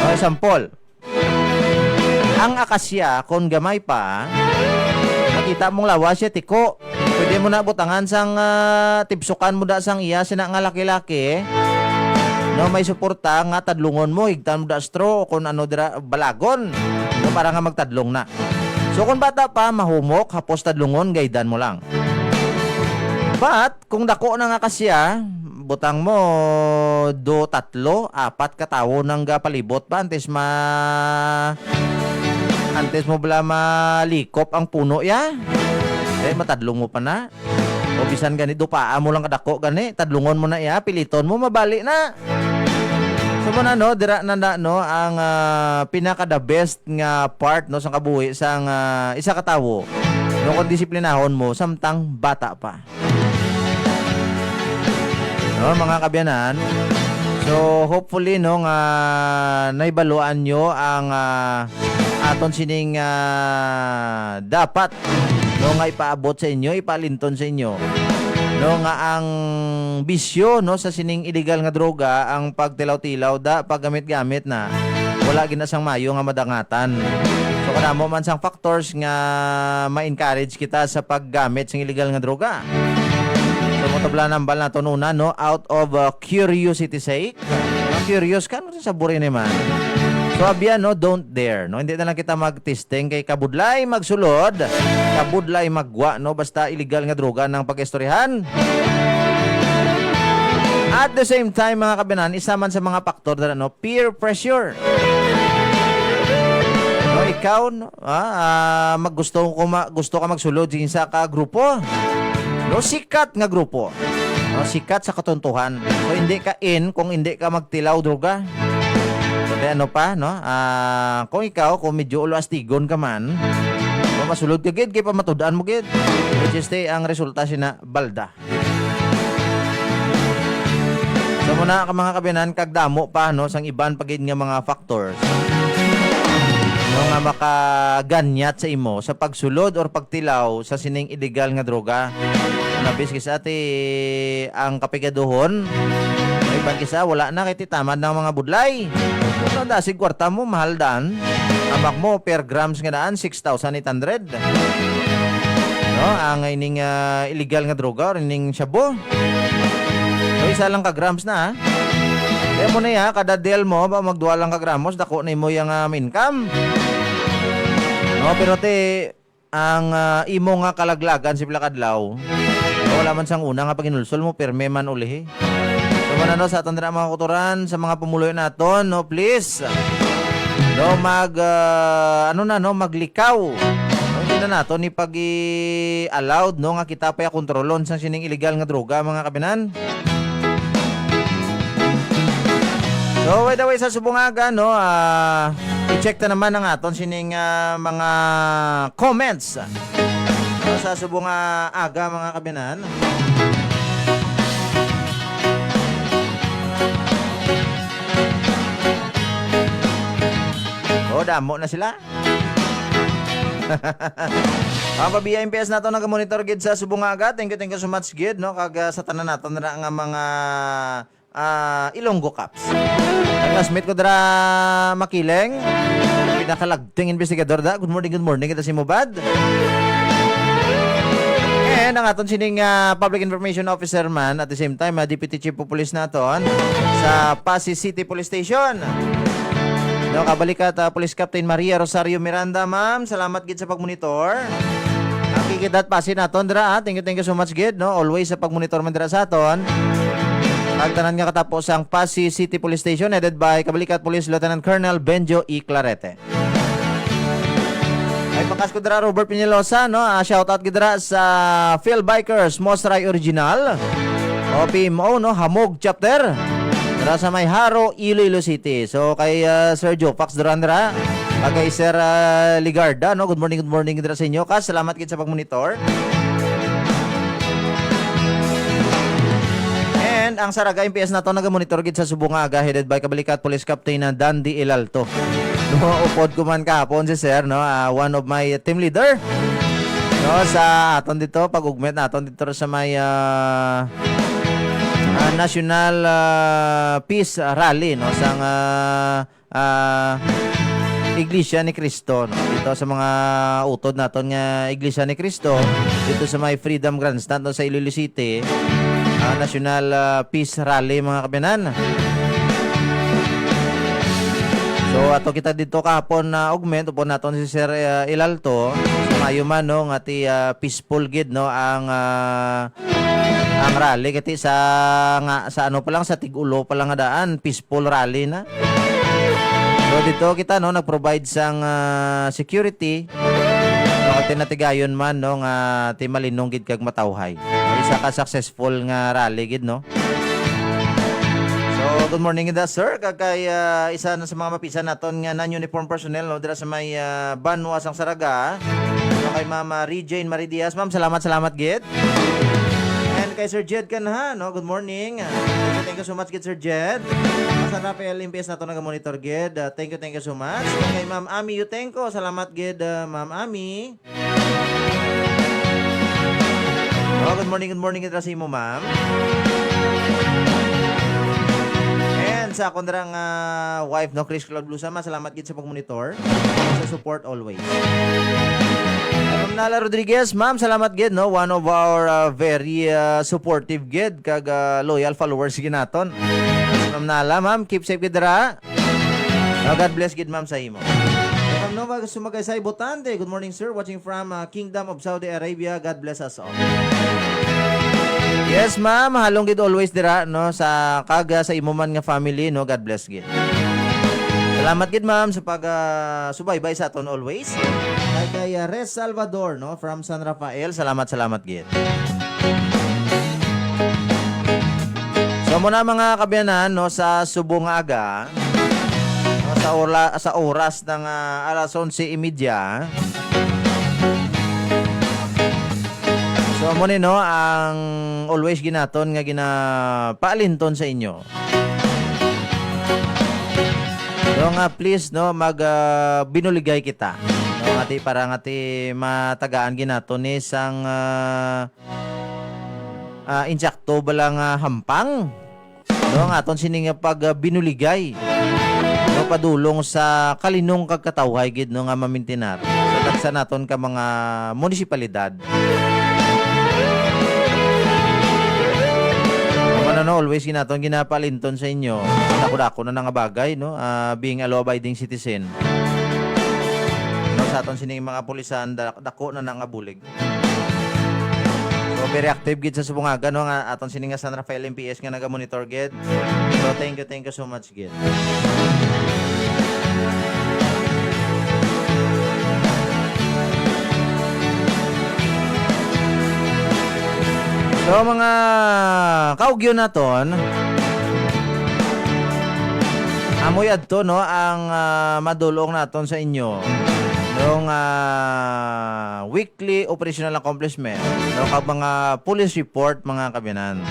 Okay, sample. Ang akasya, kon gamay pa, makita mong lawas siya, tiko. Pwede mo na butangan sang, ah, tipsukan mo da sang iya sina nga laki-laki. No, may suporta nga tadlungon mo, higtan mo da straw o kung ano dira, balagon. No, para nga magtadlong na. So, kung bata pa, mahumok, hapos tadlungon, gaydan mo lang. But, kung dako na nga ka siya, butang mo do tatlo, apat ka tawo nang gapalibot ba antes ma-, antes mo bala malikop ang puno ya? Eh, matadlong mo pa na. O bisan gani, dupaa mo lang kadako gani, tadlungon mo na iya, piliton mo, mabali na. So, mo na, no, dira na, na, no, ang, ah, pinaka the best nga part, no, sa kabuhi sang, ah, isa ka tawo, no, kung disiplinahon mo samtang bata pa. No, mga kaabyanan. So, hopefully, no, nga nahibaluan nyo ang, ah, aton sining, ah, dapat, no, nga ipaabot sa inyo, ipaalinton sa inyo, no, nga ang bisyo, no, sa sining illegal nga droga, ang pagtilaw-tilaw da, paggamit-gamit na, wala gid na sang mayo nga madangatan. So, kadamo man sang factors nga ma-encourage kita sa paggamit sing illegal nga droga. So, mo tabla nambal naton una, no, out of, uh, curiosity sake. Curious ka, ano sa buri ni man? So, abyan, no, don't dare, no? Hindi na lang kita mag-testing kay kabudlay magsulod, kabudlay maggwa, no? Basta illegal nga droga nang pag-istoryahan. At the same time, mga kaabyanan, isa man sa mga faktor dira, no, peer pressure. No, ikaw, no, ah, ah, maggusto ko ma-, gusto ka magsulod sa isa ka grupo. No, sikat nga grupo. No, sikat sa katuntuhan. So, hindi ka in kung hindi ka magtilaw droga. So, kaya ano pa, no? Ah, kung ikaw, kung medyo ulo astigon ka man, kung masulod ka gid, kay pamatud-an mo gid. Which is, te, ang resulta sina balda. So, muna ka, mga kaabyanan, kag damo pa, no, sang iban pa gid nga mga factors, no, nga makaganyat sa imo sa pagsulod or pagtilaw sa sining illegal nga droga. Nabis kisa ti ang kapigaduhon, may iban kisa wala na kay titamad ng mga budlay. Kung dasig kwarta mo, mahal daan. Amak mo, per grams nga daan, six thousand eight hundred. No, ang ining, ah, illegal nga droga or ining shabu. So, isa lang ka grams na, ha? Kaya mo na ya, kada deal mo, ba magduwa lang ka gramos, dako na imo yang, ah, income. No, pero te, ang, ah, imo nga kalaglagan sa pila ka adlaw, wala man sang una nga paghinulsol mo, pirme man ulihi. So, man, ano, sa aton dira, mga kutoran, sa mga pumuloy naton, no, please. No, mag, ah, ano na, no, maglikaw. No, hindi na nato ni pag-i-allowed, no, nga kita pa kontrolon sang sining illegal nga droga, mga kabinan. So, by the way, sa subong aga, no, ah, i-check ta naman ang aton sining, ah, mga comments. No, sa subong nga aga, mga kabinan. Oh, damo na sila. Ang pag-B I M P S nato nagamonitor gid sa subong nga aga. Thank you, thank you so much gid, no? Kag, ah, sa tanan nato na nga mga, ah, Ilonggo Cops. Ang classmate ko dira, Makiling, pinakalagting investigador da. Good morning, good morning kita si Mubad. And ang aton sining, ah, public information officer man, at the same time, ah, Deputy Chief of Police naton sa Passi City Police Station. No, kabalikat, ah, Police Captain Maria Rosario Miranda, ma'am. Salamat gid sa pagmonitor. Ang kikidat Passi naton dira, ah. Thank you, thank you so much gid, no. Always sa pagmonitor man dira sa aton. Ang tanan nga katapo sang Passi City Police Station, headed by Kabalikat Police Lieutenant Colonel Benjo E. Clarete. Ay, pakas ko dira, Robert Peñalosa, no? Ah, shout out gid dira sa Phil Bikers, Mostray Original, O P M O, no? Hamog Chapter. Dira sa may Jaro, Iloilo City. So, kay, ah, Sir Joe Pax Duran dira. Kag kay Sir, ah, Ligarda, no? Good morning, good morning dira sa inyo. Kas, salamat gid sa pagmonitor. And ang Saraga M P S nato nagamonitor gid sa subong nga aga, headed by Kabalikat Police Captain na Dandy Ilalto. No, upod ko man kahapon si Sir, no, ah, one of my team leader. No, sa aton dito, pag-ugmet naton dito sa may, ah, ah, National, ah, Peace Rally, no, sang, ah, ah, Iglesia ni Cristo, no? Dito sa mga utod naton nga Iglesia ni Cristo, dito sa may Freedom Grandstand, no, sa Iloilo City, ah, National, ah, Peace Rally, mga kabinan. So, ato kita dito kahapon na augment, upod naton si Sir, ah, Ilalto. Sa maayo man, no, nga ti, ah, peaceful gid, no, ang, ah, ang rally. Kati sa, nga, sa ano pa lang, sa Tigulo pa lang nga daan, peaceful rally na. So, dito kita, no, nag-provide sang, ah, security. No, kati natigayon man, no, nga ti malinong gid kag matawhay. Isa ka successful nga rally gid, no? So, good morning gid, sir. Kag kay, ah, isa na sa mga mapisan naton nga non-uniform personnel, no, dira sa may, ah, Banwa sang Saraga. No, kay Ma'am, ah, Regine Marie Diaz. Ma'am, salamat, salamat gid. And kay Sir Jed Canha, no, good morning. Ah, thank you, thank you so much gid, Sir Jed. Sa Rafael M P S nato naga-monitor gid. Ah, thank you, thank you so much. Kay Ma'am Ami Yutenko, salamat gid, ah, Ma'am Ami. Oh, good morning, good morning, itra sa imo, ma'am. And sa akon dira nga wife, no, Chris Claude Blusama, salamat gid sa pagmonitor, sa support always. Ma'am Nala Rodriguez, ma'am, salamat gid, no, one of our, uh, very, uh, supportive gid kag, uh, loyal followers gid naton. Ma'am Nala, ma'am, keep safe gid dira. Oh, God bless gid, ma'am, sa imo. From Nova Sumagaysay, Botante. Good morning, sir. Watching from, uh, Kingdom of Saudi Arabia. God bless us all. Yes, ma'am. Halong gid always dira, no, sa kaga sa imo man nga family, no. God bless gid. Salamat gid, ma'am, sa pag, ah, subaybay sa aton always. Kay, kay, ah, Res Salvador, no, from San Rafael. Salamat, salamat gid. So, muna, mga kabiyanan, no, sa subong nga aga, no, sa orla-, sa oras ng, ah, alas onse y media. So, amo ni, no, ang always ginaton nga ginapaalinton sa inyo. So, nga, please, no, mag, ah, binuligay kita. No, ngati, para ngati matagaan ginaton ni sang, ah, ah, insakto bala nga hampang, no, ang aton sini nga pag, ah, binuligay, no, padulong sa kalinong kag katawhay gid, no, nga mamintinar sa tagsa naton ka mga munisipalidad. Ano, no, always ginaton ginapalinton sa inyo. Dako-dako na na nga bagay, no, ah, being a law-abiding citizen. No, sa aton sining mga pulisan, da-, dako na na nga bulig. So, very active gid sa Subongaga, no, nga aton sini nga San Rafael M P S nga naga-monitor gid. So, thank you, thank you so much gid. So, mga kaugyon naton, amoy adto, no, ang, ah, madulong naton sa inyo, no, nga weekly operational accomplishment, no, kag mga police report, mga kabiyanan.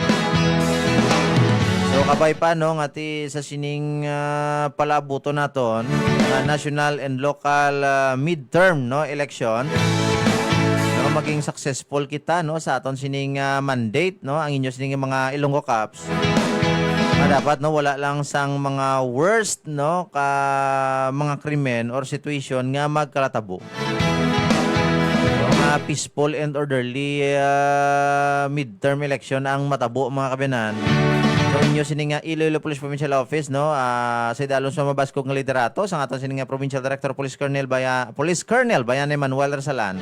So, kabay pa, no, nga ti sa sining, ah, palaabuton naton nga national and local, ah, midterm, no, election, no, maging successful kita, no, sa aton sining, ah, mandate, no, ang inyo sining mga Ilonggo Cups. Nga dapat, no, wala lang sang mga worst, no, ka mga krimen or situation nga magkalatabo. Mga peaceful and orderly, ah, midterm election ang matabo, mga kabiyanan. So, inyo sini nga Iloilo Police Provincial Office, no, ah, sa idalom sa mabaskog nga liderato sang aton sini nga Provincial Director Police Colonel Baya-, Police Colonel Bayan Emmanuel Rasalan,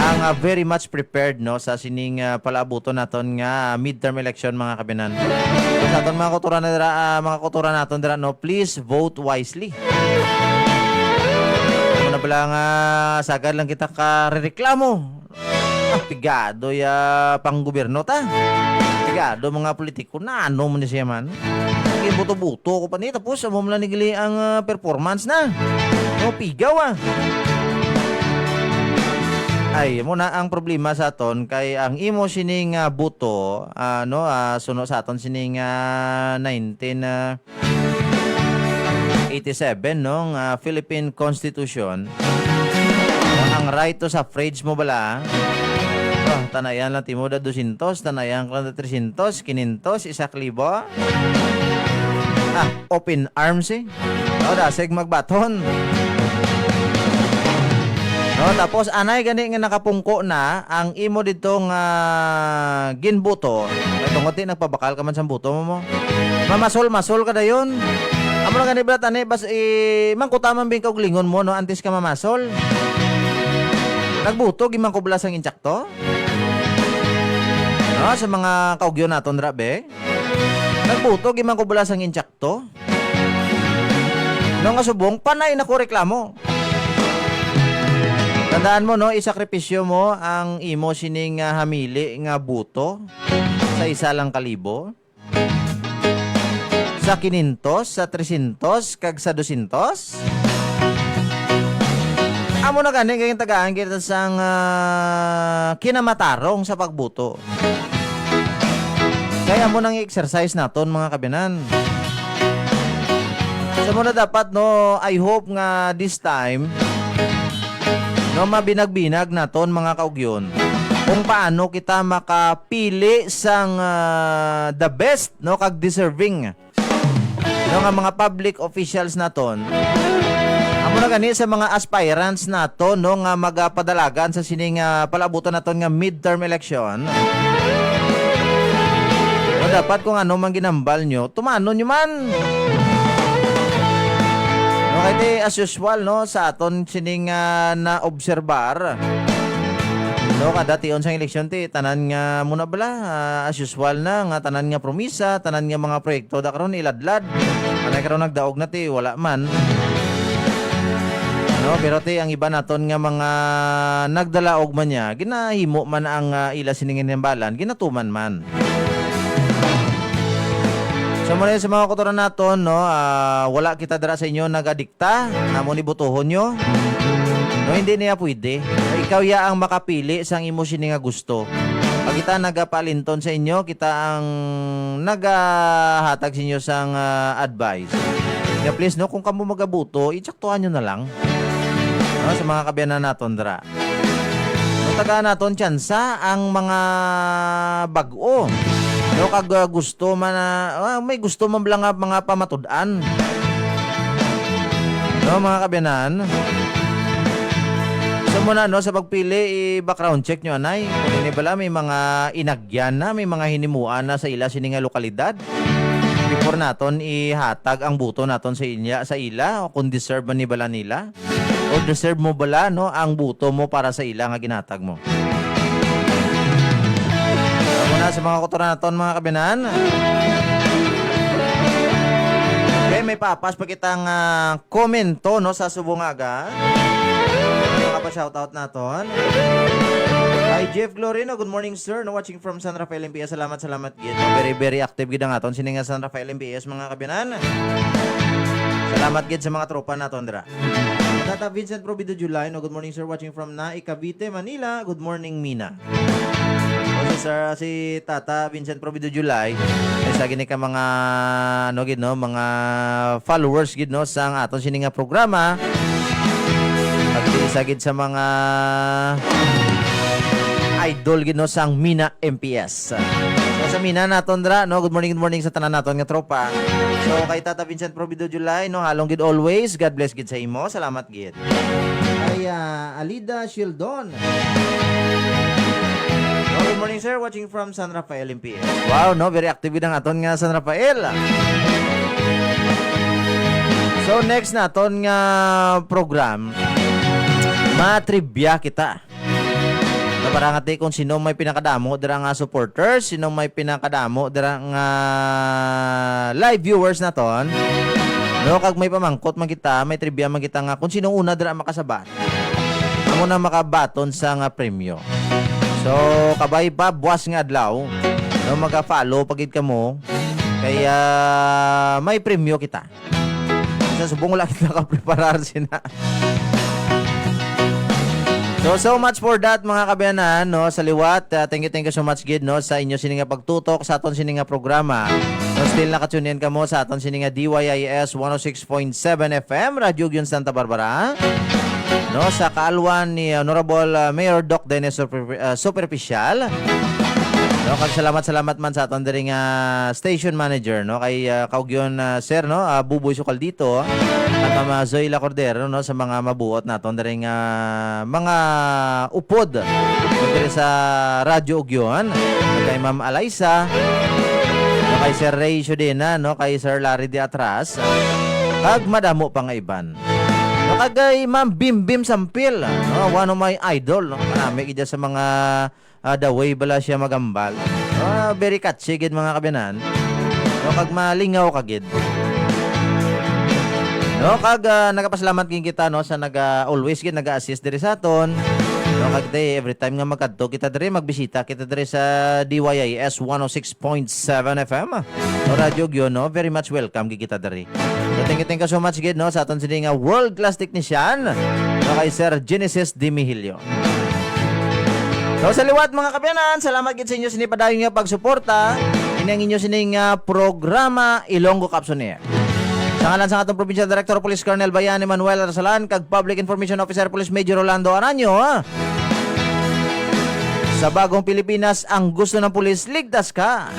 ang, ah, very much prepared, no, sa sining, ah, palaabuton naton nga midterm election, mga kabiyanan. Sa aton mga kautoran na dira, ah, mga kautoran naton dira, no, please vote wisely. Ano na bala nga sagad lang kita ka reklamo? Ah, pigado ya panggobyerno ta. Pigado mga politiko na ano man siya man. Sige, buto-buto ko pa ni, tapos amo man lang nigli ang, ah, performance na. No, pigaw, ah. Ay, mo na ang problema sa aton kay ang imo sining, ah, buto, ah, no, ah, suno sa aton sining, ah, nineteen, ah, eighty-seven, no, nga Philippine Constitution. Ang right to suffrage mo bala? Oh, tanayan lang timo da dosyentos, tanayan ka lang da tresyentos, kinyentos, isa ka libo. Ah, open arms, eh. No, dasig magbaton. No, tapos anay gani nga nakapungko na ang imo dito nga ginbuto. Kay tungod ti nagpabakal ka man sa buto mo. Mamasol-masol ka dayon. Mura gani bala tani, bas, eh, mangkuta man bing kauglingon mo, no, antes ka mamasol. Nagbuto, gimangko bala sang intsakto? No, sa mga kaugyon naton dira, be. Nagbuto, gimangko bala sang intsakto? No, nga subong, panay na ko reklamo. Tandaan mo, no, isakripisyo mo ang imo sining, ah, hamili nga buto sa isa lang ka libo. Sa kinentos, sa trescientos, kag sa dosyentos. Amo na gani kay tagaan kita sang, ah, kinamatarong sa pagbuto. Kaya mo nang exercise naton, mga kabinan. Sa muna dapat, no, I hope nga this time, no, mabinag-binag naton, mga kaugyon, kung paano kita makapili sang, ah, the best, no, kag deserving, no, nga mga public officials naton. Amo na gani sa mga aspirants naton, no, nga magapadalagan sa sining, ah, palabutan naton nga midterm election. No, dapat kung ano man ginambal nyo, tumanon nyo man. Okay, di, as usual, no, sa aton sining, ah, naobserbar, no, kada tion sang eleksyon, ti, tanan nga muna bala, ah, as usual na, nga tanan nga promisa, tanan nga mga proyekto, da karon iladlad. Anay karon nagdaog na, ti, wala man. No, pero, ti, ang iba naton nga mga nagdalaog man niya, ginahimo man ang, ah, ila sining hinambalan, ginatuman man. So, muna sa mga kutoran naton, no, ah, wala kita dira sa inyo nagadikta, amo ni butuhon nyo. No, hindi niya pwede. Ikaw ya ang makapili sang imo sini nga gusto. Pag kita nagapaalinton sa inyo, kita ang nagahatag sa inyo sang, ah, advice. Kaya please, no, kung kamo magabuto, itsaktuhan nyo na lang. No, sa mga kabiyanan naton dira. No, tagaan naton tsansa ang mga bag-o. No, kag, ah, gusto man, ah, ah, may gusto man bala nga mga pamatud-an. No, mga kabiyanan. So muna, no, sa pagpili, i-background check nyo, anay. Kung ini bala, may mga inagyan na, may mga hinimuan na sa ila sini nga lokalidad. Before naton ihatag ang buto naton sa inya, sa ila, o kung deserve man ni bala nila. O deserve mo bala, no, ang buto mo para sa ila nga ginatag mo? Amo na sa mga kutoran naton, mga kabinan. Okay, may papas pa kitang, ah, komento, no, sa subong aga. Ano nga pa shoutout naton? Hi, Jeff Glorino. Good morning, sir. No, watching from San Rafael, M P S. Salamat, salamat gid. Very, very active gid ang aton sini nga San Rafael M P S, mga kabinan. Salamat gid sa mga tropa naton dira. Tata Vincent Provido July, no, good morning, sir, watching from Naik, Cavite, Manila. Good morning, Mina. O, si sir, si Tata Vincent Provido July, isa gini ka mga, ano gid, no, mga followers gid, no, sang aton sini nga programa. Pag isa gid sa mga idol gid, no, sang Mina M P S. So, sa Mina naton dira, no? Good morning, good morning sa tanan naton nga tropa. So, kay Tata Vincent Provido July, no? Halong gid always. God bless gid sa imo. Salamat gid. Kay, ah, Alida Shildon. Oh, good morning, sir. Watching from San Rafael, M P S. Wow, no? Very active gid ang aton nga San Rafael. So, next naton nga program, matrivia kita. No, para nga ti kung sino may pinakadamo dira nga supporters, sino may pinakadamo dira nga live viewers naton. No, kag may pamangkot man kita, may trivia man kita nga kung sino una dira makasabat, amo na makabaton sa nga premyo. So, kabay pa, buwas nga adlaw, no, maga-follow pa gid kamo. Kaya may premyo kita. Sa subong, wala kita nakapreparar sina. So, so much for that, mga kabiyanan, no, sa liwat. Ah, thank you, thank you so much gid, no, sa inyo sini nga pagtutok sa aton sini nga programa. No, still naka-tune in kamo sa aton sini nga D Y I S one oh six point seven F M, Radyo Ugyon Santa Barbara. No, sa kaalwan ni Honorable, ah, Mayor Doc Dennis Super-, ah, Superficial. No, kag salamat, salamat man sa aton diri nga station manager, no, kay, ah, kaugyon, ah, sir, no, ah, Buboy Sukaldito, at Mama Zoila Cordero, no, sa mga mabuot naton diri nga mga upod diri sa Radyo Ugyon, kay Ma'am Alaysa, no, kay Sir Ray Shodena, no, kay Sir Larry de Atras. Kag madamo pa nga iban. No, kag kay Ma'am Bim Bim Sampil, no, one of my idol, no? Kanami gid sa mga, ah, the way bala siya magambal. Ah, very catchy gid, mga kabiyanan. No, kag malingaw ka gid. No, kag, ah, nagapasalamat gid kita, no, sa naga, always gid naga-assist diri sa aton. No, kag day, every time nga magkadto kita diri, magbisita kita diri sa D Y I S one oh six point seven F M. O Radyo Gyo, no? Very much welcome gid kita diri. So, thank you, thank you so much gid, no, sa aton sini nga world class technician, no, kay Sir Genesis Dimihilio. So, sa liwat, mga kabiyanan, salamat gid sa inyo sini padayon nga pagsuporta. Ini ang inyo sini nga programa, Ilonggo Cups on Air. Sa ngalan sa atong provincial director, Police Colonel Bayan Emmanuel Arsalan, kag Public Information Officer, Police Major Rolando Aranyo, sa bagong Pilipinas, ang gusto ng pulis, ligtas ka.